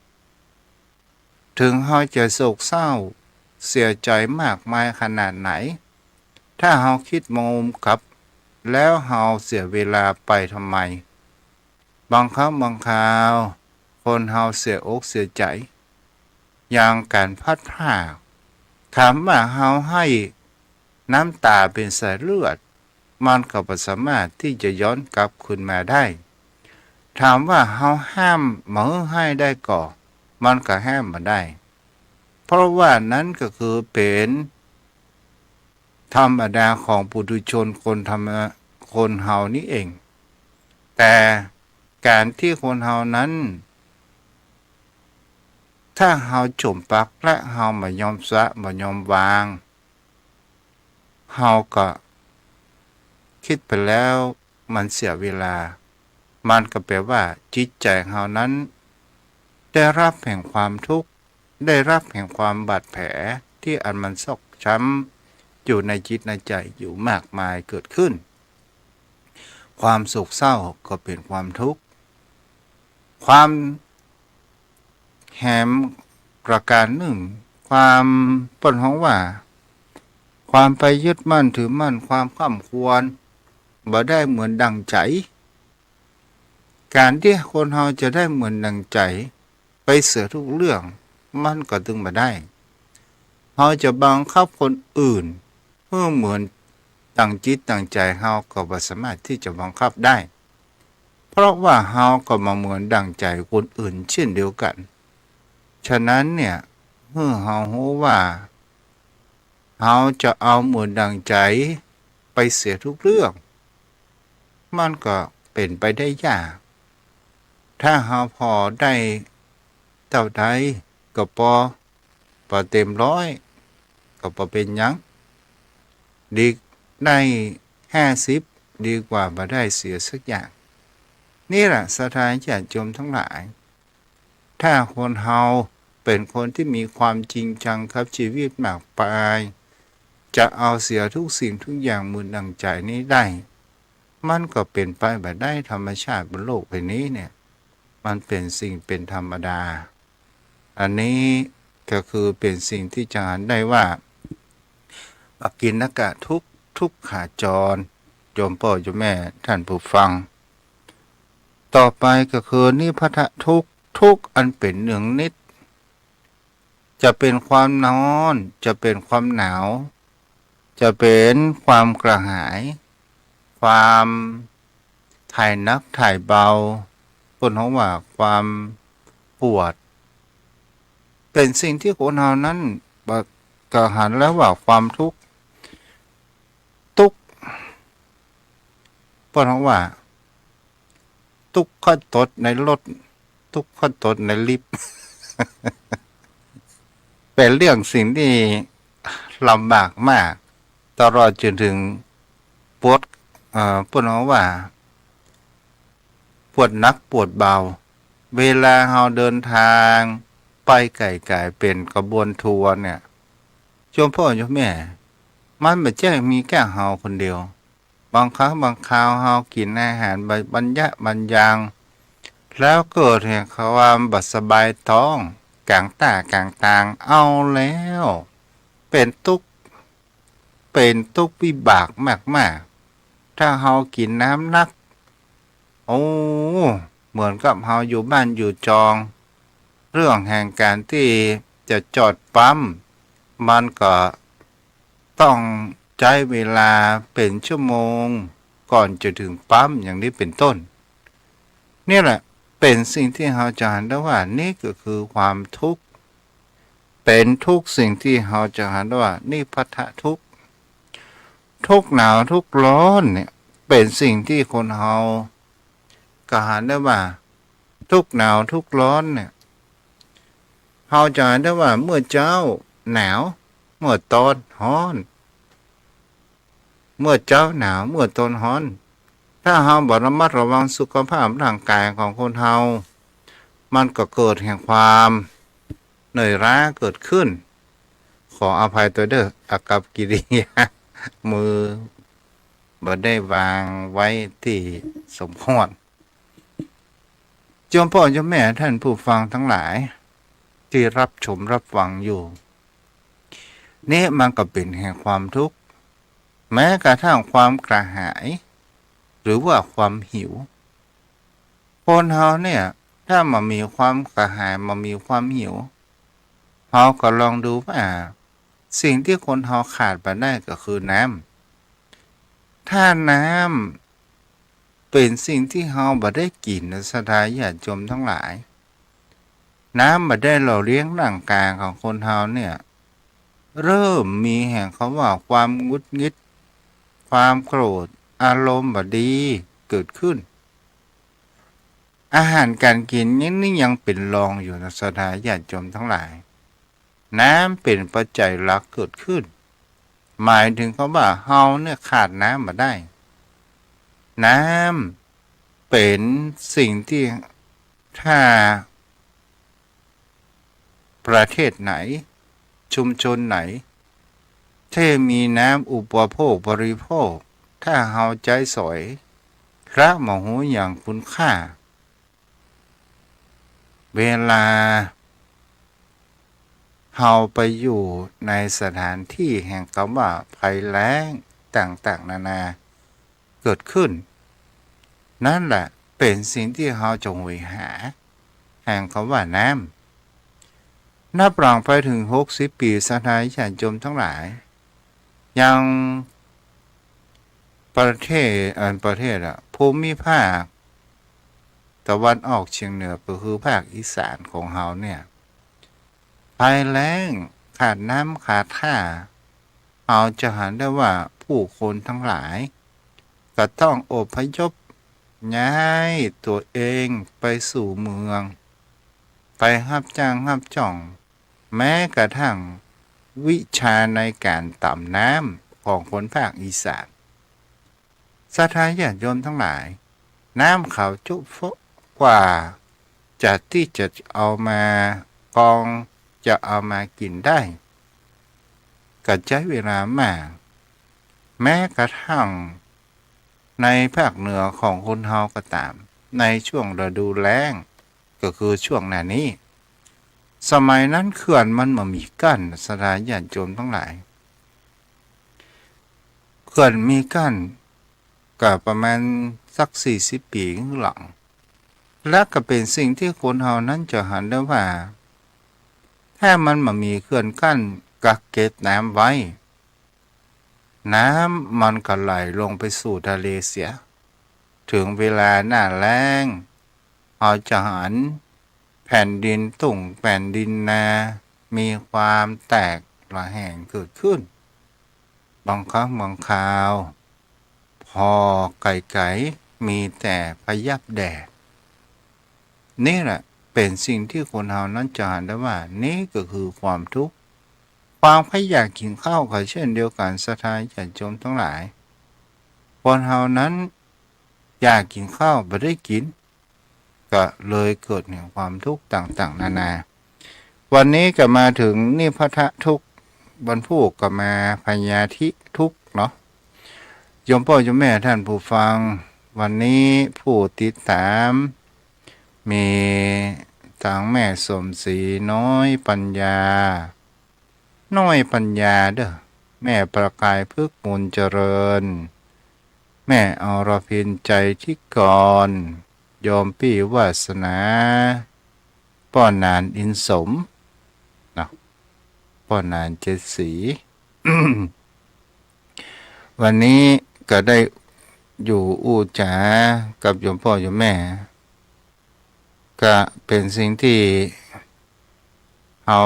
เถิงเฮาจะโศกเศร้าเสียใจ๋มากมายขนาดไหน ถ้าเฮากึ๊ดมุมกลับ แล้วเฮาเสียเวลาไปทำไม บางครั้งบางคราว คนเฮาเสียอกเสียใจ๋ อย่างก๋านพลัดพราก ถามว่าเฮาไห้น้ำต๋าเป๋นสายเลือด มันก็บ่สามารถตี้จะย้อนกลับคืนมาได้ ถามว่าเฮาห้ามบ่หื้อไห้ได้ก่อ มันก็ห้ามบ่ได้ เพราะว่านั้นก็คือเป๋นธรรมดาของปุถุชนคนธรรม คนเฮานี้เอง แต่ก๋านตี้คนเฮานั้น ถ้าเฮาจ๋มปักและเฮาบ่ยอมสละ บ่ยอมวาง เฮาก็กึ๊ดไปแล้วมันเสียเวลา มันก็แปลว่าจิตใจ๋เฮานั้นได้ฮับแห่งความทุกข์ ได้ฮับแห่งความบาดแผลตี้อันมันซอกช้ำอยู่ในจิตในใจ๋อยู่มากมายเกิดขึ้น ความโศกเศร้าก็เป๋นความทุกข์ ความแหมประก๋านนึ่ง ความเปิ้นฮ้องว่า ความไปยึดมั่นถือมั่น ความคร่ำครวญ บ่ได้เหมือนดั่งใจ๋ ก๋านตี้คนเฮาจะได้เหมือนดั่งใจ๋ไปเสียทุกเรื่อง มันก็ตึงบ่ได้ เฮาจะบังคับคนอื่นหื้อเหมือนดั่งจิตดั่งใจ๋เฮาก็บ่สามารถตี้จะบังคับได้ เพราะว่าเฮาก็บ่เหมือนดั่งใจ๋คนอื่นเช่นเดียวกั๋น ฉะนั้นเนี่ย หื้อเฮาฮู้ว่า เฮาจะเอาเหมือนดั่งใจ๋ไปเสียทุกเรื่อง มันก็เป๋นไปได้ยาก ถ้าเฮาผ่อได้เต้าใดก็ปอ บ่เต๋มร้อยก็บ่เป๋นหยัง ดีได้ห้าสิบ ดีกว่าบ่ได้เสียสักอย่าง นี่แหละศรัทธาญาติโยมตังหลาย ถ้าคนเฮาเป๋นคนตี้มีความจริงจังกับจีวิตมากมาย จะเอาเสียทุกสิ่งทุกอย่างเหมือนดั่งใจ๋นี้ได้ มันก็เป๋นไปบ่ได้ ธรรมชาติบนโลกใบนี้เนี่ย มันเป๋นสิ่งเป๋นธรรมดา อันนี้ก็คือเป๋นสิ่งตี้จะหันได้ว่า อากิณณกะทุกข์ ทุกขาจร โยมป้อโยมแม่ท่านผู้ฟัง ต่อไปก็คือนิพพะทุกข์ ทุกข์อันเป๋นเนืองนิด จะเป๋นความร้อน จะเป๋นความหนาว จะเป๋นความกระหาย ความถ่ายหนักถ่ายเบา เปิ้นฮ้องว่าความปวด เป๋นสิ่งตี้คนเฮานั้นบ่ ก็หันแล้วว่าความทุกข์ ตุ๊ก เปิ้นฮ้องว่า ตุ๊กค่อยตดในรถ ตุ๊กค่อยตดในลิฟต์ เป๋นเรื่องสิ่งตี้ลำบากมาก ตลอดจนเถิงปวด เอ่อ เปิ้นฮ้องว่า ปวดหนักปวดเบา เวลาเฮาเดินตางไปไก๋ๆ เป๋นขบวนทัวร์เนี่ย โยมป้อโยมแม่ มันบ่ใจ้มีแก้เฮาคนเดียว บางครั้งบางคราวเฮากิ๋นอาหารบ่ บ่ยะบ่ยาง แล้วเกิดเหตุความบ่สบายต๊อง ก๋างต้ากลางตาง เอาแล้ว เป๋นตุ๊ก เป๋นตุ๊กวิบากมากๆ ถ้าเฮากิ๋นน้ำนัก โอ้ เหมือนกับเฮาอยู่บ้านอยู่จอง เรื่องแห่งก๋านตี้จะจอดปั๊ม มันก็ต้องใจ๊เวลาเป๋นชั่วโมงก่อนจะเถิงปั๊ม อย่างนี้เป๋นต้น นี่แหละเป๋นสิ่งตี้เฮาจะหันได้ว่านี่ก็คือความทุกข์ เป๋นทุกสิ่งตี้เฮาจะหันได้ว่านิพพะทุกข์ ทุกข์หนาวทุกข์ร้อนเนี่ย เป๋นสิ่งตี้คนเฮาก็หันได้ว่า ทุกข์หนาวทุกข์ร้อนเนี่ย เฮาจะหันได้ว่าเมื่อเจ๊าหนาว เมื่อตอนฮ้อน เมื่อเจ๊าหนาว เมื่อตอนฮ้อน ถ้าเฮาบ่ระมัดระวังสุขภาพร่างกายของคนเฮา มันก็เกิดแห่งความเหนื่อยล้าเกิดขึ้น ขออภัยตวยเด้อ อากัปกิริยา มือบ่ได้วางไว้ตี้สมควร โยมป้อโยมแม่ท่านผู้ฟังตังหลายตี้ฮับชมฮับฟังอยู่ นี่มันก็เป๋นแห่งความทุกข์ แม้กระทั่งความกระหาย หรือว่าความหิว คนเฮาเนี่ย ถ้าบ่มีความกระหาย บ่มีความหิว เฮาก็ลองดูว่า สิ่งตี้คนเฮาขาดบ่ได้ก็คือน้ำ ถ้าน้ำเป๋นสิ่งตี้เฮาบ่ได้กิ๋นนะ ศรัทธาญาติโยมตังหลาย น้ำบ่ได้หล่อเลี้ยงร่างกายของคนเฮาเนี่ย เริ่มมีแห่งคำว่าความหงุดหงิด ความโกรธ อารมณ์บ่ดีเกิดขึ้น อาหารก๋านกิ๋นนี่ นี่ยังเป๋นรองอยู่นะ ศรัทธาญาติโยมตังหลาย น้ำเป๋นปัจจัยหลักเกิดขึ้น หมายเถิงคำว่าเฮาเนี่ยขาดน้ำบ่ได้ น้ำเป๋นสิ่งตี้ถ้าประเทศไหน ชุมชนไหน ตี้มีน้ำอุปโภคบริโภค ถ้าเฮาใจ๊สอย พระบ่ฮู้หยังคุณค่า เวลาเฮาไปอยู่ในสถานตี้แห่งคำว่าภัยแล้งต่างๆ นานาเกิดขึ้น นั่นแหละเป๋นสิ่งตี้เฮาจะโหยหา แห่งคำว่าน้ำ นับหลังไปเถิงหกสิบปี๋ ศรัทธาญาติโยมตังหลาย ยังประเทศ เอ่อ ประเทศอะ ภูมิภาคตะวันออกเฉียงเหนือ ก็คือภาคอีสานของเฮาเนี่ย ภัยแล้ง ขาดน้ำขาดท่า เฮาจะหันได้ว่าผู้คนตังหลาย ก็ต้องอพยพย้ายตั๋วเองไปสู่เมือง ไปฮับจ้างฮับจ้อง แม้กระทั่งวิชาในก๋านต๋ำน้ำของคนภาคอีสาน ศรัทธาญาติโยมตังหลาย น้ำเขาจุ๊ฟะกว่าจะตี้จะเอามากรอง จะเอามากิ๋นได้ ก็ใจ๊เวลามาก แม้กระทั่งในภาคเหนือของคนเฮาก็ต๋าม ในช่วงฤดูแล้ง ก็คือช่วงหน้านี้ สมัยนั้นเขื่อนมันบ่มีกั้น ศรัทธาญาติโยมตังหลาย เขื่อนมีกั้น ก็ประมาณสักสี่สิบปี๋ข้างหลัง และก็เป๋นสิ่งตี้คนเฮานั้นจะหันได้ว่า ถ้ามันบ่มีเขื่อนกั้นกักเก็บน้ำไว้ น้ำมันก็ไหลลงไปสู่ทะเลเสีย เถิงเวลาหน้าแล้ง เฮาจะหันแผ่นดินตุ่งแผ่นดินนา มีความแตกระแหงเกิดขึ้น บางครั้งบางคราว ผ่อไก๋ๆ มีแต่พยับแดด นี่แหละเป๋นสิ่งตี้คนเฮานั้นจะหันได้ว่า นี่ก็คือความทุกข์ ความใค่อยากกิ๋นข้าวก็เช่นเดียวกั๋น ศรัทธาญาติโยมตังหลาย คนเฮานั้นอยากกิ๋นข้าวบ่ได้กิ๋น ก็เลยเกิดแห่งความทุกข์ต่างๆ นานา วันนี้ก็มาเถิงนิพพะทุกข์ วันพูกก็มาพยาธิทุกข์เนาะ โยมป้อโยมแม่ท่านผู้ฟัง วันนี้ผู้ติดต๋าม มีตังแม่สมศรี น้อยปัญญา น้อยปัญญาเด้อ แม่ประกายพฤกษ์ มูลเจริญ แม่อรพิน ใจทิกร โยมปี้วาสนา ป้อหนาน อินสม เนาะ ป้อหนาน เจ็ดสี วันนี้ก็ได้อยู่อู้จ๋ากับโยมป้อโยมแม่ ก็เป๋นสิ่งตี้เฮา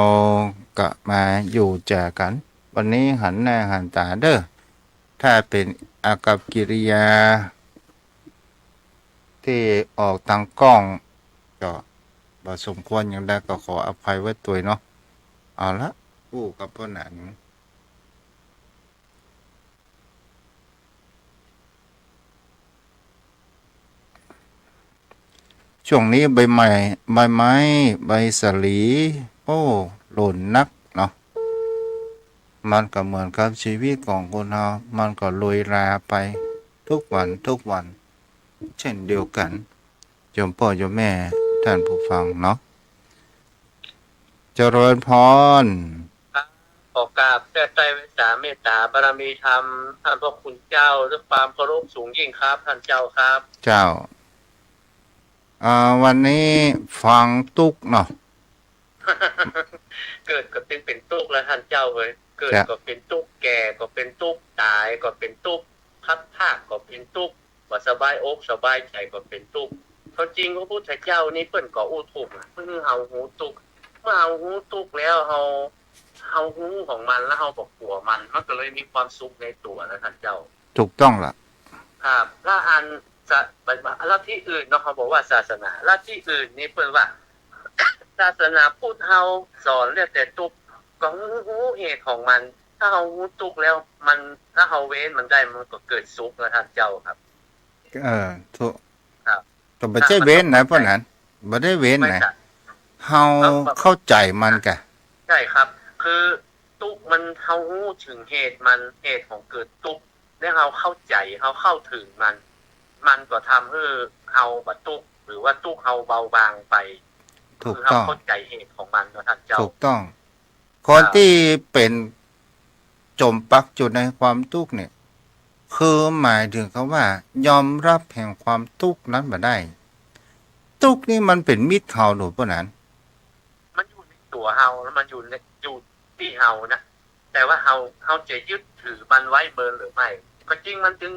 ก็มาอยู่จ๋ากั๋น วันนี้หันหน้าหันต๋าเด้อ ถ้าเป๋นอากัปกิริยาตี้ออกตางก้อง ก็บ่สมควรอย่างใดก็ขออภัยไว้ตวยเนาะ เอาละ อู้กับป้อหนาน ช่วงนี้ใบไม้ ใบไม้ ใบสาลี โอ้ หล่นนักเนาะ มันก็เหมือนกับชีวิตของคนเฮา มันก็โรยราไปทุกวันทุกวัน เช่นเดียวกั๋น โยมป้อโยมแม่ท่านผู้ฟังเนาะ เจริญพร ครับ ขอกราบแทร่ไตร้ไว้สาเมตต๋าบารมีธรรม ท่านพระคุณเจ้า ด้วยความเคารพสูงยิ่งครับ ท่านเจ้าครับ เจ้า อ่า วันนี้ฟังตุ๊กข์เนาะ เกิดก็ตึงเป๋นตุ๊กข์แล้วท่านเจ้าเอ๋ย เกิด เจ้า ก็เป๋นตุ๊กข์ แก่ก็เป๋นตุ๊กข์ ต๋ายก็เป๋นตุ๊กข์ พลัดพรากก็เป๋นตุ๊กข์ บ่สบายอกสบายใจ๋ก็เป๋นตุ๊กข์ ความจริงพระพุทธเจ้านี่เปิ้นก็อู้ทุกข์อะ เปิ้นหื้อเฮาฮู้ตุ๊กข์ เมื่อเฮาฮู้ตุ๊กข์แล้วเฮา เฮาฮู้ของมันแล้วเฮาบ่กั๋วมัน มันก็เลยมีความสุขในตั๋วนะท่านเจ้า ถูกต้องละ ครับ แล้วอันจะ ลัทธิอื่นเนาะ เขาบอกว่าศาสนา ลัทธิอื่นนี่เปิ้นว่า ศาสนาพุทธเฮาสอนแล้วแต่ตุ๊กข์ ก็ฮู้ ฮู้เหตุของมัน ถ้าเฮาฮู้ตุ๊กข์แล้วมัน ถ้าเฮาเว้นมันได้ มันก็เกิดสุขนะท่านเจ้าครับ เออ ถูก ครับ ก็บ่ใจ้เว้นนะ ถ้ามัน ป้อหนาน บ่ได้เว้นนะ ไม่ใช่ เฮา เฮา เข้าใจ๋มันก่ะ ใช่ครับ คือตุ๊กข์มัน เฮาฮู้เถิงเหตุมัน เหตุของเกิดตุ๊กข์ แล้วเฮาเข้าใจ๋ เฮาเข้าเถิงมัน มันก็ทำหื้อเฮาบ่ตุ๊กข์ หรือว่าตุ๊กข์เฮาเบาบางไป ถูกต้อง คือเฮาเข้าใจ๋เหตุของมันเนาะท่านเจ้า ถูกต้อง คนตี้เป๋นจ๋มปักจุดในความตุ๊กข์เนี่ย คือหมายเถิงกำว่ายอมฮับแห่งความตุ๊กข์นั้นบ่ได้ ตุ๊กข์นี่มันเป๋นมิตรเฮาหรือป้อหนาน มันอยู่ในตั๋ว ตั๋วเฮา แล้วมันอยู่ใน อยู่ตี้เฮานะ แต่ว่าเฮา เฮาจะยึดถือมันไว้เมินหรือไม่ ก็จริงมันจึง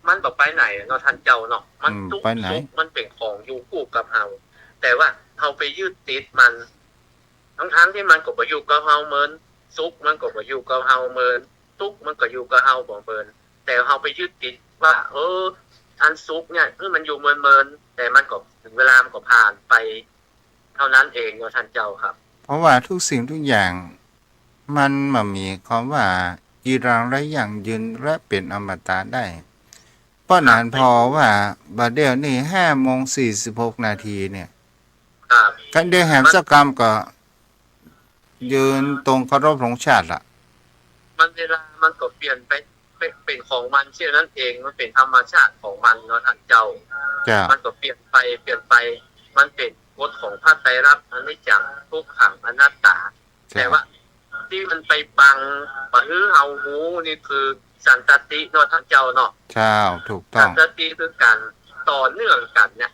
มันบ่ไปไหนเนาะท่านเจ้าเนาะ มัน อืม ตุ๊กข์ ไปไหน สุขมันเป๋นของอยู่คู่กับเฮา แต่ว่าเฮาไปยึดติดมัน ทั้งๆ ตี้มันก็บ่อยู่กับเฮาเมิน สุขมันก็บ่อยู่กับเฮาเมิน ตุ๊กข์มันก็อยู่กับเฮาบ่เมิน แต่เฮาไปยึดติดว่า เออ อันสุขเนี่ย เออ มันอยู่เมินๆ แต่มันก็ เถิงเวลามันก็ผ่านไป เท่านั้นเองเนาะท่านเจ้าครับ เพราะว่าทุกสิ่งทุกอย่าง มันบ่มีคำว่าจีรัง และยั่งยืน และเป๋นอมตะได้ เพราะนั้น ครับ ผ่อว่าบ่าเดี่ยวนี้ห้าโมงสี่สิบหกนาทีเนี่ย ครับ คันได้แหมสักกำก็ ยืนตรงเคารพธงชาติละ มันเวลามันก็เปลี่ยนไป เป๋น เป๋นของมันเสี้ยนั้นเอง มันเป๋นธรรมชาติของมันเนาะท่านเจ้า เจ้า มันก็เปลี่ยนไป เปลี่ยนไป มันเป๋นกฎของพระไตรลักษณ์ อนิจจัง ทุกขัง อนัตตา เจ้า แต่ว่าตี้มันไปบังบ่หื้อเฮาฮู้นี่คือสันตติเนาะท่านเจ้าเนาะ เจ้า ถูกต้อง สันตติคือก๋านต่อเนื่องกั๋นเนี่ย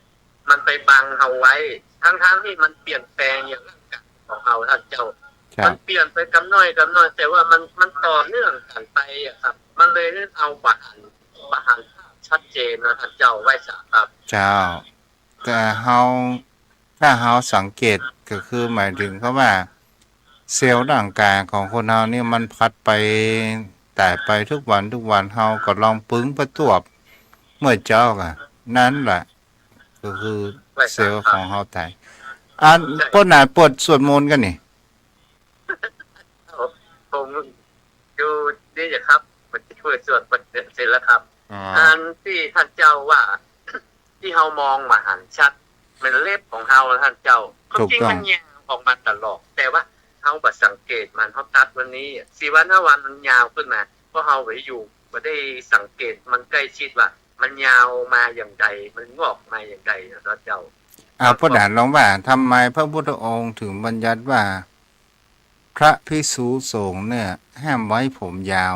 มันไปบังเฮาไว้ ทั้งๆ ตี้มันเปลี่ยนแปลงอย่างร่างก๋ายของเฮาท่านเจ้า ครับ มันเปลี่ยนไปกำน้อยกำน้อย แต่ว่ามัน มันต่อเนื่องกั๋นไปอะครับ มันเลยเอาบ่หัน บ่หันภาพชัดเจนนะท่านเจ้า ไหว้สาครับ เจ้า แต่เฮา ถ้าเฮาสังเกตก็คือหมายถึงคำว่า เซลล์ร่างกายของคนเฮานี่มันผัดไป ต๋ายไปทุกวันทุกวัน เฮาก็ลองปึงประจวบเมื่อเจ๊าก่ะ นั่นแหละ ก็คือเซลล์ของเฮาต๋าย อัน ใช่ ป้นหนาปวดสวดมนต์กั๋นนี่ ผมอยู่นี่แหละครับ มันจะช่วยสวดมนต์เสร็จแล้วครับ อ๋อ อันตี้ท่านเจ้าว่า ตี้เฮามองบ่หันชัด มันเล็บของเฮานะท่านเจ้า ความจริง ถูกต้อง มันยาวออกมาตลอด แต่ว่าเฮาบ่สังเกตมัน เฮาตัดวันนี้ สี่วันห้าวันมันยาวขึ้นมา เพราะเฮาบ่ได้อยู่ บ่ได้สังเกตมันใกล้ชิดว่า มันยาวมาอย่างใด มันงอกมาอย่างใดนะเจ้า อ่า ครับ ป้นหนาลองว่า ทำไมพระพุทธองค์ถึงบัญญัติว่า พระภิกษุสงฆ์เนี่ยห้ามไว้ผมยาว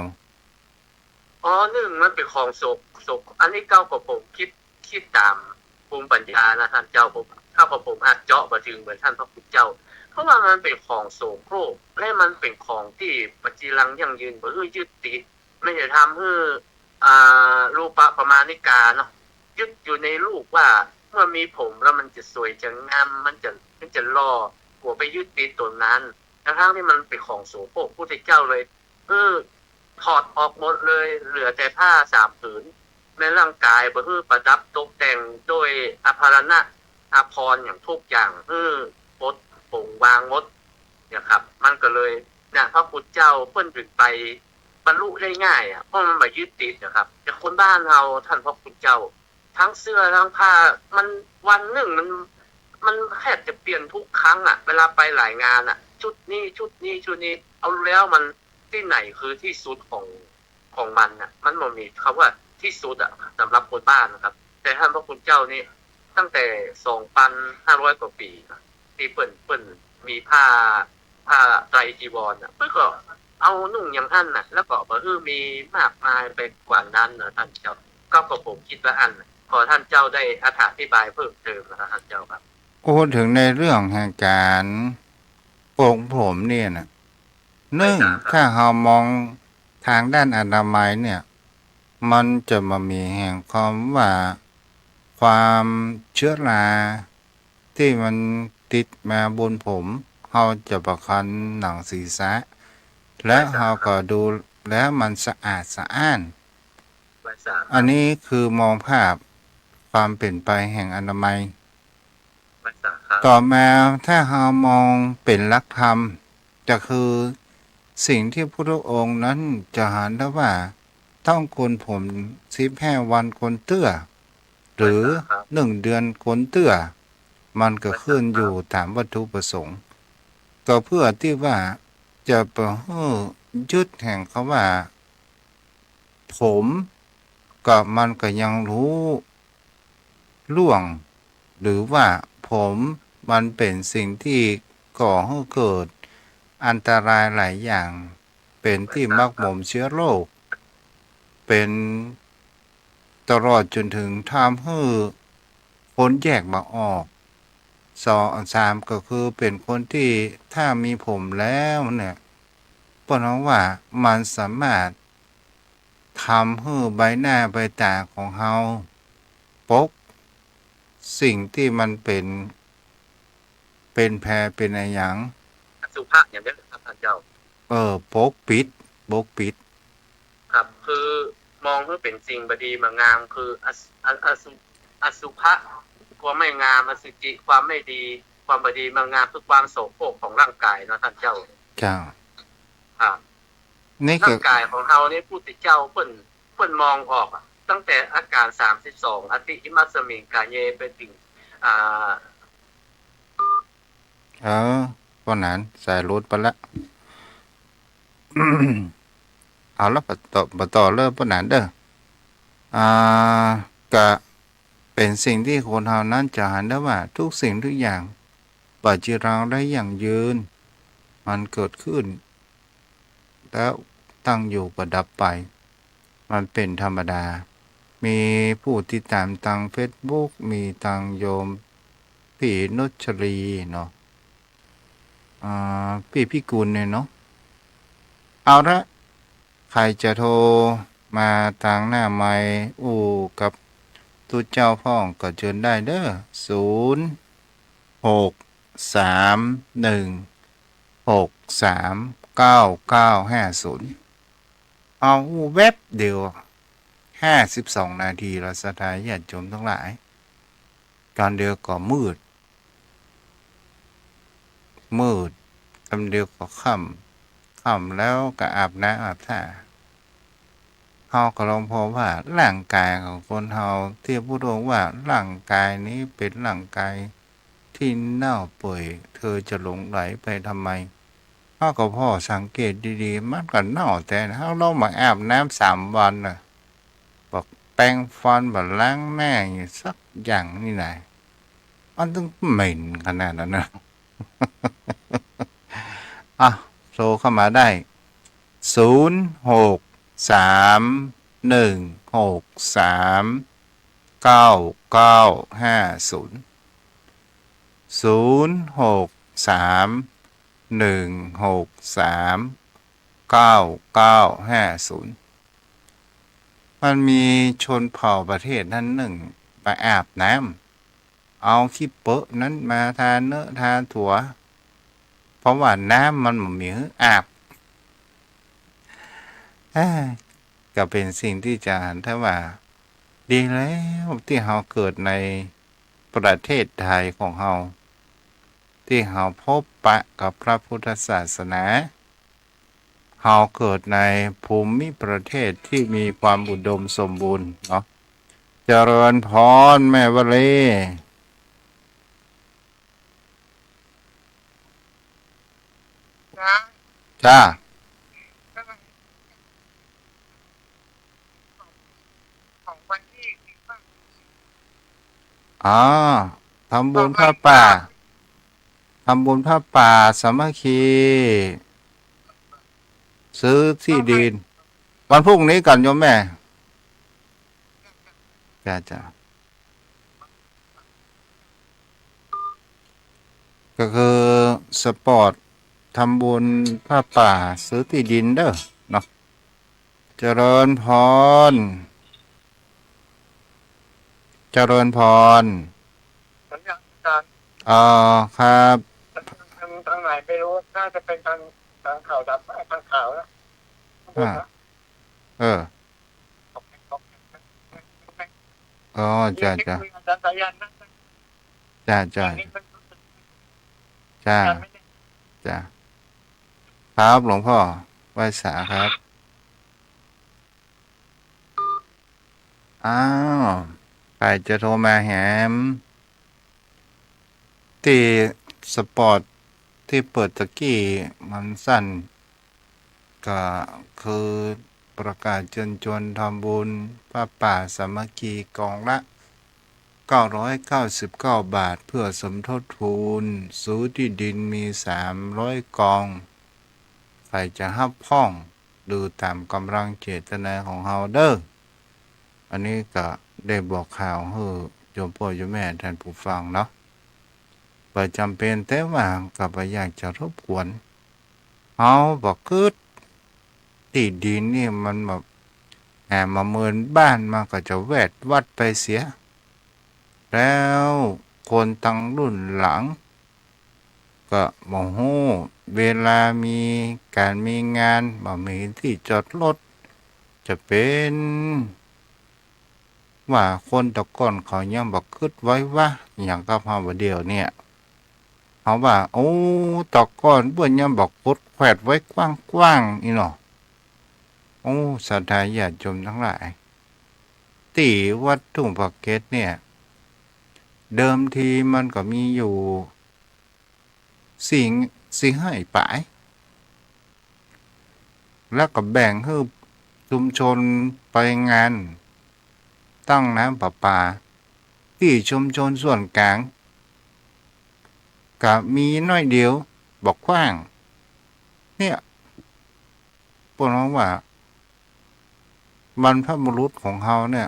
อ๋อ นึ่งมันเป๋นของโสโครก อันนี้เก้ากับผมกึ๊ด กึ๊ดต๋ามภูมิปัญญานะท่านเจ้า ผม เก้ากับผมอาจเจาะบ่เถิงเหมือนท่านพระคุณเจ้า เพราะว่ามันเป๋นของโสโครก และมันเป๋นของตี้บ่จีรังยั่งยืน บ่หื้อยึดติด มันจะทำหื้อ อ่า รูปะปมาณิกาเนาะ ยึดอยู่ในรูปว่าเมื่อมีผมแล้วมันจะสวยจะงาม มันจะ มันจะหล่อ กั๋วไปยึดติดตั๋วนั้น ทั้งๆ ตี้มันเป๋นของโสโครก พุทธเจ้าเลย เออ ถอดออกหมดเลย เหลือแต่ผ้าสามผืน ในร่างกายบ่หื้อประดับตกแต่งด้วยอาภรณะอาภรณ์อย่างทุกอย่าง หื้อปลดปลงวางหมดเนี่ยครับ มันก็เลย เนี่ย พระคุณเจ้าเปิ้นถึงไปบรรลุได้ง่ายอะ เพราะมันบ่ยึดติดนะครับ แต่คนบ้านเฮา ท่านพระคุณเจ้า ทั้งเสื้อทั้งผ้า มันวันนึ่งมัน มันแทบจะเปลี่ยนทุกครั้งอะ เวลาไปหลายงานอะ ชุดนี้ ชุดนี้ ชุดนี้ เอาแล้วมัน ตี้ไหนคือตี้สุดของ ของมันน่ะ มันบ่มีคำว่าตี้สุดอะ สำหรับคนบ้านนะครับ แต่ท่านพระคุณเจ้านี่ ตั้งแต่สองปันห้าร้อยกว่าปี๋นะ ตี้เปิ้น เปิ้นมีผ้า ผ้าไตรจีวรน่ะ เปิ้นก็เอานุ่งอย่างอั้นน่ะ แล้วก็บ่หื้อมีมากมายไปกว่านั้นนะท่านเจ้า ก็ ก็ผมกึ๊ดว่าอั้นน่ะ ขอท่านเจ้าได้อธิบายเพิ่มเติมนะครับท่านเจ้าครับ พูดถึงในเรื่องแห่งก๋านปลงผมเนี่ยน่ะ นึ่ง ถ้าเฮามองทางด้านอนามัยเนี่ย มันจะบ่มีแห่งความว่า ความเจื๊อราตี้มันติดมาบนผม เฮาจะบ่คันหนังศีรษะ และเฮาก็ดูแล้วมันสะอาดสะอ้าน อันนี้คือมองภาพความเปลี่ยนไปแห่งอนามัย ต่อมาถ้าเฮามองเป๋นหลักธรรม จะคือสิ่งตี้พุทธองค์นั้นจะหันได้ว่า ต้องโกนผมสิบห้าวันโกนเตื้อ หรือหนึ่งเดือนโกนเตื้อ มันก็ขึ้นอยู่ต๋ามวัตถุประสงค์ ก็เพื่อตี้ว่าจะบ่หื้อยึดแห่งคำว่า ผม ก็มันก็ยังฮู้ล่วง หรือว่าผมมันเป๋นสิ่งตี้ก่อหื้อเกิดอันตรายหลายอย่าง เป๋นตี้หมักหมมเจื๊อโรค เป๋นตลอดจ๋นเถิงทำหื้อคนแยกบ่ออก สอง สาม ก็คือเป๋นคนตี้ถ้ามีผมแล้วเนี่ย เปิ้นฮ้องว่ามันสามารถทำหื้อใบหน้าใบต๋าของเฮาปกสิ่งตี้มันเป๋น เป๋นแผลเป๋นอะหยัง อสุภะอย่างนี้ครับท่านเจ้า เออ ปกปิด ปกปิด ครับ คือมองหื้อเป๋นสิ่งบ่ดีบ่งาม คืออสุ อสุ อสุภะ ความไม่งาม อสุจิ ความไม่ดี ความบ่ดีบ่งาม คือความโสโครกของร่างกายเนาะท่านเจ้า เจ้า ครับ นี่ก็ ร่างกายของเฮานี่ พุทธเจ้าเปิ้น เปิ้นมองออกอะ ตั้งแต่อาก๋านสามสิบสอง อติอิมัสสมิง กาเย ไปเถิง อ่า เออ ป้อหนาน สายหลุดไปละ เอาละ บ่ต่อ บ่ต่อเลยป้อหนานเด้อ อ่า ก็เป๋นสิ่งตี้คนเฮานั้นจะหันได้ว่า กู้สิ่งกู้อย่าง บ่าจีรังได้ยั่งยืน มันเกิดขึ้น แล้วตั้งอยู่ก็ดับไป มันเป๋นธรรมดา มีผู้ติดต๋ามตางเฟซบุ๊ก มีตางโยมปี้นุชลีเนาะ อ่า ปี้พิกุลเนี่ยเนาะ เอาละ ใผจะโทรมาตางหน้าไมค์อู้กับตุ๊เจ้าพ่องก็เจิญได้เด้อ ศูนย์ หก สาม หนึ่ง หก สาม เก้า เก้า ห้า ศูนย์ เอาอู้แวบเดียว ห้าสิบสองนาทีแล้ว ศรัทธาญาติโยมตังหลาย กำเดียวก็มืด มืด กำเดียวก็ค่ำ ค่ำแล้วก็อาบน้ำอาบท่า เฮาก็ลองพอว่าร่างกายของคนเฮา ตี้พุทธองค์ว่าร่างกายนี้เป๋นร่างกายตี้เน่าเปื่อย เธอจะหลงใหลไปทำไม เฮาก็พอสังเกตดีๆ มันก็เน่าแต๊ เฮาลองบ่อาบน้ำสามวันน่ะ บ่แปรงฟัน บ่ล้างหน้าสักอย่างนี่นะ มันตึงเหม็นขนาดนั้นนะ อ่ะ โทรเข้ามาได้ ศูนย์ หก สาม หนึ่ง หก สาม เก้า เก้า ห้า ศูนย์ ศูนย์ หก สาม หนึ่ง หก สาม เก้า เก้า ห้า ศูนย์ มันมีชนเผ่าประเทศนั้นนึ่ง ไปอาบน้ำ เอาขี้เปอะนั้นมาทาเนื้อทาตั๋ว เพราะว่าน้ำมันบ่มีหื้ออาบ เอ้อ ก็เป๋นสิ่งตี้จะหันได้ว่า ดีแล้วตี้เฮาเกิดในประเทศไทยของเฮา ตี้เฮาพบปะกับพระพุทธศาสนา เฮาเกิดในภูมิประเทศตี้มีความอุดมสมบูรณ์เนาะ เจริญพรแม่วลี จ้า ของวันที่ อ๋อ ทำบุญผ้าป่า ทำบุญผ้าป่าสามัคคี ซื้อตี้ดิน วันพรุ่งนี้ก่อนโยมแม่ จ้า จ้า ก็คือสปอร์ต ทำบุญผ้าป่า ซื้อตี้ดินเด้อเนาะ เจริญพร เจริญพร สัญญาณอาจารย์ อ๋อ ครับ ทาง ทางไหนไม่รู้ น่าจะเป็นทาง ทางขาวดำ ทางขาวนะ อ่า เออ อ๋อ จ้า จ้า จ้า จ้า จ้า จ้า ครับ หลวงพ่อ ไหว้สาครับ อ้าว ใผจะโทรมาแหม ตี้สปอร์ตตี้เปิดตะกี้มันสั้น ก็คือประกาศเจิญจวนทำบุญผ้าป่าสามัคคีกองละเก้าร้อยเก้าสิบเก้าบาท เพื่อสมทบทุนซื้อตี้ดินมีสามร้อยกอง ใผจะฮับพ่อง ดูต๋ามก๋ำลังเจตนาของเฮาเด้อ อันนี้ก็ได้บอกข่าวหื้อโยมป้อโยมแม่ท่านผู้ฟังเนาะ บ่จ๋ำเป๋น แต่ว่าก็บ่อยากจะรบกวน เฮาบ่กึ๊ด ตี้ดินนี่มันแบบ แหม มาเมินบ้านมันก็จะแวดวัดไปเสีย แล้วคนตังรุ่นหลัง ก็บ่ฮู้ เวลามีก๋านมีงาน บ่มีตี้จอดรถ จะเป๋น ว่าคนตะก่อนเขายังบ่กึ๊ดไว้วะ อย่างกับเฮาบ่าเดี่ยวเนี่ย เฮาว่า โอ้ ตะก่อนเปิ้นยังบ่กึ๊ดแขวดไว้กว้างๆ อี้เนาะ โอ้ ศรัทธาญาติโยมตังหลาย ตี้วัดทุ่งปากเกร็ดเนี่ย เดิมทีมันก็มีอยู่ สี่ สี่ไฮ่ป๋าย แล้วก็แบ่งหื้อชุมชนไปงานตั้งน้ำประปา ตี้ชุมชนส่วนก๋าง ก็มีน้อยเดียว บ่กว้าง เนี่ย เปิ้นว่า บรรพบุรุษของเฮาเนี่ย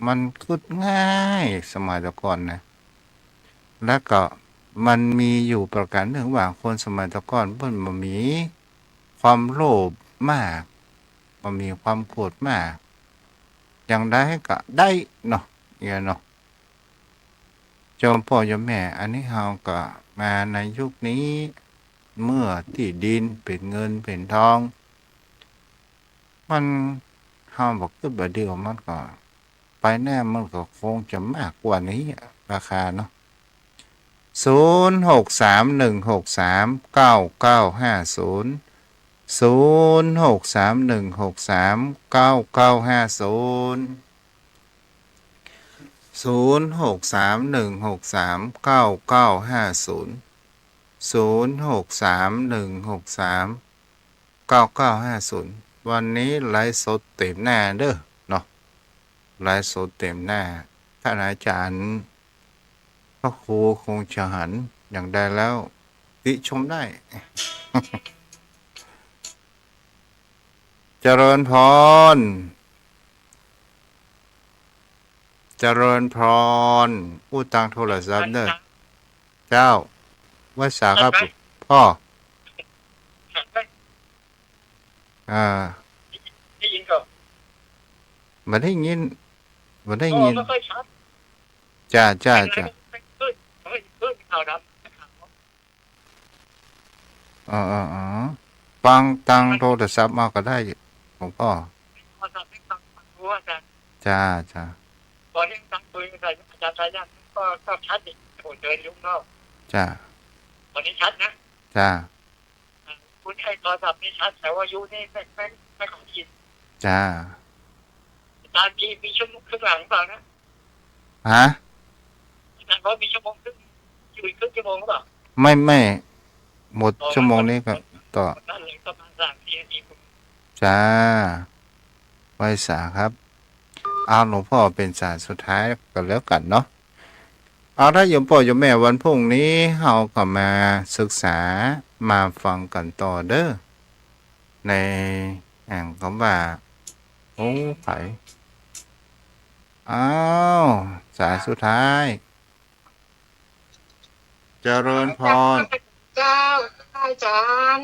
มันกึ๊ดง่าย สมัยตะก่อนนะ แล้วก็มันมีอยู่ประก๋านนึ่งว่า คนสมัยตะก่อนเปิ้นบ่มีความโลภมาก บ่มีความโกรธมาก อย่างใดก็ได้เนาะ เนี่ยเนาะ โยมป้อโยมแม่ อันนี้เฮาก็มาในยุคนี้ เมื่อตี้ดินเป๋นเงินเป๋นทอง มัน เฮาบ่กึ๊ดบ่าเดี่ยว มันก็ ไปหน้ามันก็คงจะมากกว่านี้อะ ราคาเนาะ ศูนย์ หก สาม หนึ่ง หก สาม เก้า เก้า ห้า ศูนย์ ศูนย์ หก สาม หนึ่ง หก สาม เก้า เก้า ห้า ศูนย์ ศูนย์ หก สาม หนึ่ง หก สาม เก้า เก้า ห้า ศูนย์ ศูนย์ หก สาม หนึ่ง หก สาม เก้า เก้า ห้า ศูนย์ วันนี้ไลฟ์สดเต็มหน้าเด้อเนาะ ไลฟ์สดเต็มหน้า ท่านอาจารย์ พระครูคงจะหัน อย่างใดแล้ว ติชมได้ เจริญพร เจริญพร อู้ตางโทรศัพท์เด้อ เจ้า ไหว้สาครับ พ่อ อ่า ได้ยินก่อน บ่ได้ยิน บ่ได้ยิน ไม่ค่อยชัด จ้า จ้า จ้า ไม่ค่อย ไม่ค่อย ไม่ค่อย ข่าวดำ อ๋อ อ๋อ อ๋อ ฟังตางโทรศัพท์เอาก็ได้ หลวงพ่อ โทรศัพท์ให้ฟัง ฟังรู้ อาจารย์ จ้า จ้า พอเร่งฟังคุยกับอาจารย์สายันก็ ก็ชัดอีก โอ้โห เจอลุงเนาะ จ้า วันนี้ชัดนะ จ้า คุณใช้โทรศัพท์นี่ชัด แต่ว่ายูนี่ไม่ ไม่ ไม่ค่อยได้ยิน จ้า อาจารย์มี มีชั่วโมงครึ่งหลังหรือเปล่านะ ฮะ อาจารย์บอกมีชั่วโมงครึ่ง อยู่อีกครึ่งชั่วโมงหรือเปล่า ไม่ ไม่ หมด อ๋อ ชั่วโมงนี้ก็ต่อ หมดนั่นเลย ประมาณสามสี่นาที จ้า ไหว้สาครับ เอาหลวงพ่อเป๋นสายสุดท้ายก็แล้วกั๋นเนาะ เอาละโยมป้อโยมแม่ วันพรุ่งนี้เฮาก็มาศึกษา มาฟังกั๋นต่อเด้อ ในแอ่งคำว่า โอ้ ไผ อ้าว สายสุดท้าย เจริญพร เจ้า อาจารย์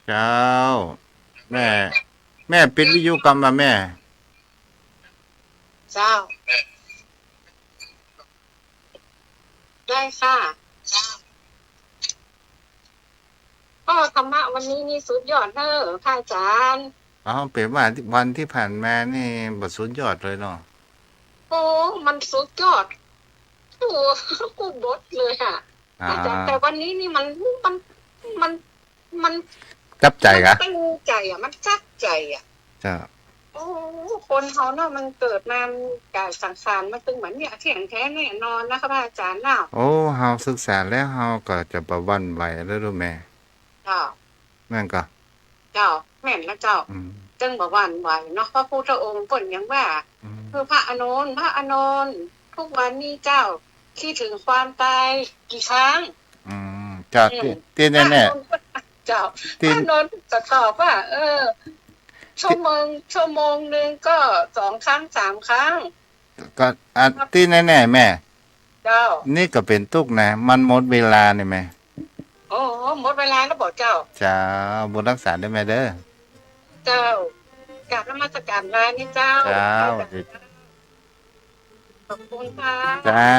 เจ้า แม่ แม่ปิดวิทยุก่ำบ่าแม่ เจ้า ได้ค่ะ เจ้า ก็ธรรมะวันนี้นี่สุดยอดเน้อ พระอาจารย์ เอา เป๋นว่าวันตี้ผ่านมานี่บ่สุดยอดเลยเนาะ โอ้ มันสุดยอด โอ้ กู้บทเลยอะ อ่า อาจารย์ แต่วันนี้นี่มัน มัน มัน มัน จับใจ๋กะ มันตึงใจ๋อะ มันจับใจ๋อะ เจ้า โอ้ คนเฮาเนาะ มันเกิดมา มันก๋ายสังขารมันตึงเหมือนเนี่ย เที่ยงแท้แน่นอนนะคะ พระอาจารย์เนาะ โอ้ เฮาศึกษาแล้วเฮาก็จะบ่หวั่นไหวแล้วลูกแม่ เจ้า แม่นก่อ เจ้า แม่นนะเจ้า อืม จึงบ่หวั่นไหวเนาะ พระพุทธองค์เปิ้นยังว่า อืม คือพระอานนท์ พระอานนท์ ทุกวันนี้เจ้า คิดถึงความตายกี่ครั้ง อืม เจ้า อืม ตี้ ตี้แน่ๆ พระอานนท์ เจ้า ตี้ พระอานนท์ก็ตอบว่า เออ ชั่วโมง ชั่วโมงหนึ่งก็สองครั้งสามครั้ง ก็ อ่ะ ตี้แน่ๆ แม่ เจ้า นี่ก็เป๋นตุ๊กข์นะ มันหมดเวลานี่แม่ อ๋อ หมดเวลาแล้วบ่เจ้า เจ้า บุญฮักษาเด้อแม่เด้อ เจ้า กราบนมัสการลานี่เจ้า เจ้า ขอบคุณค่ะ จ้า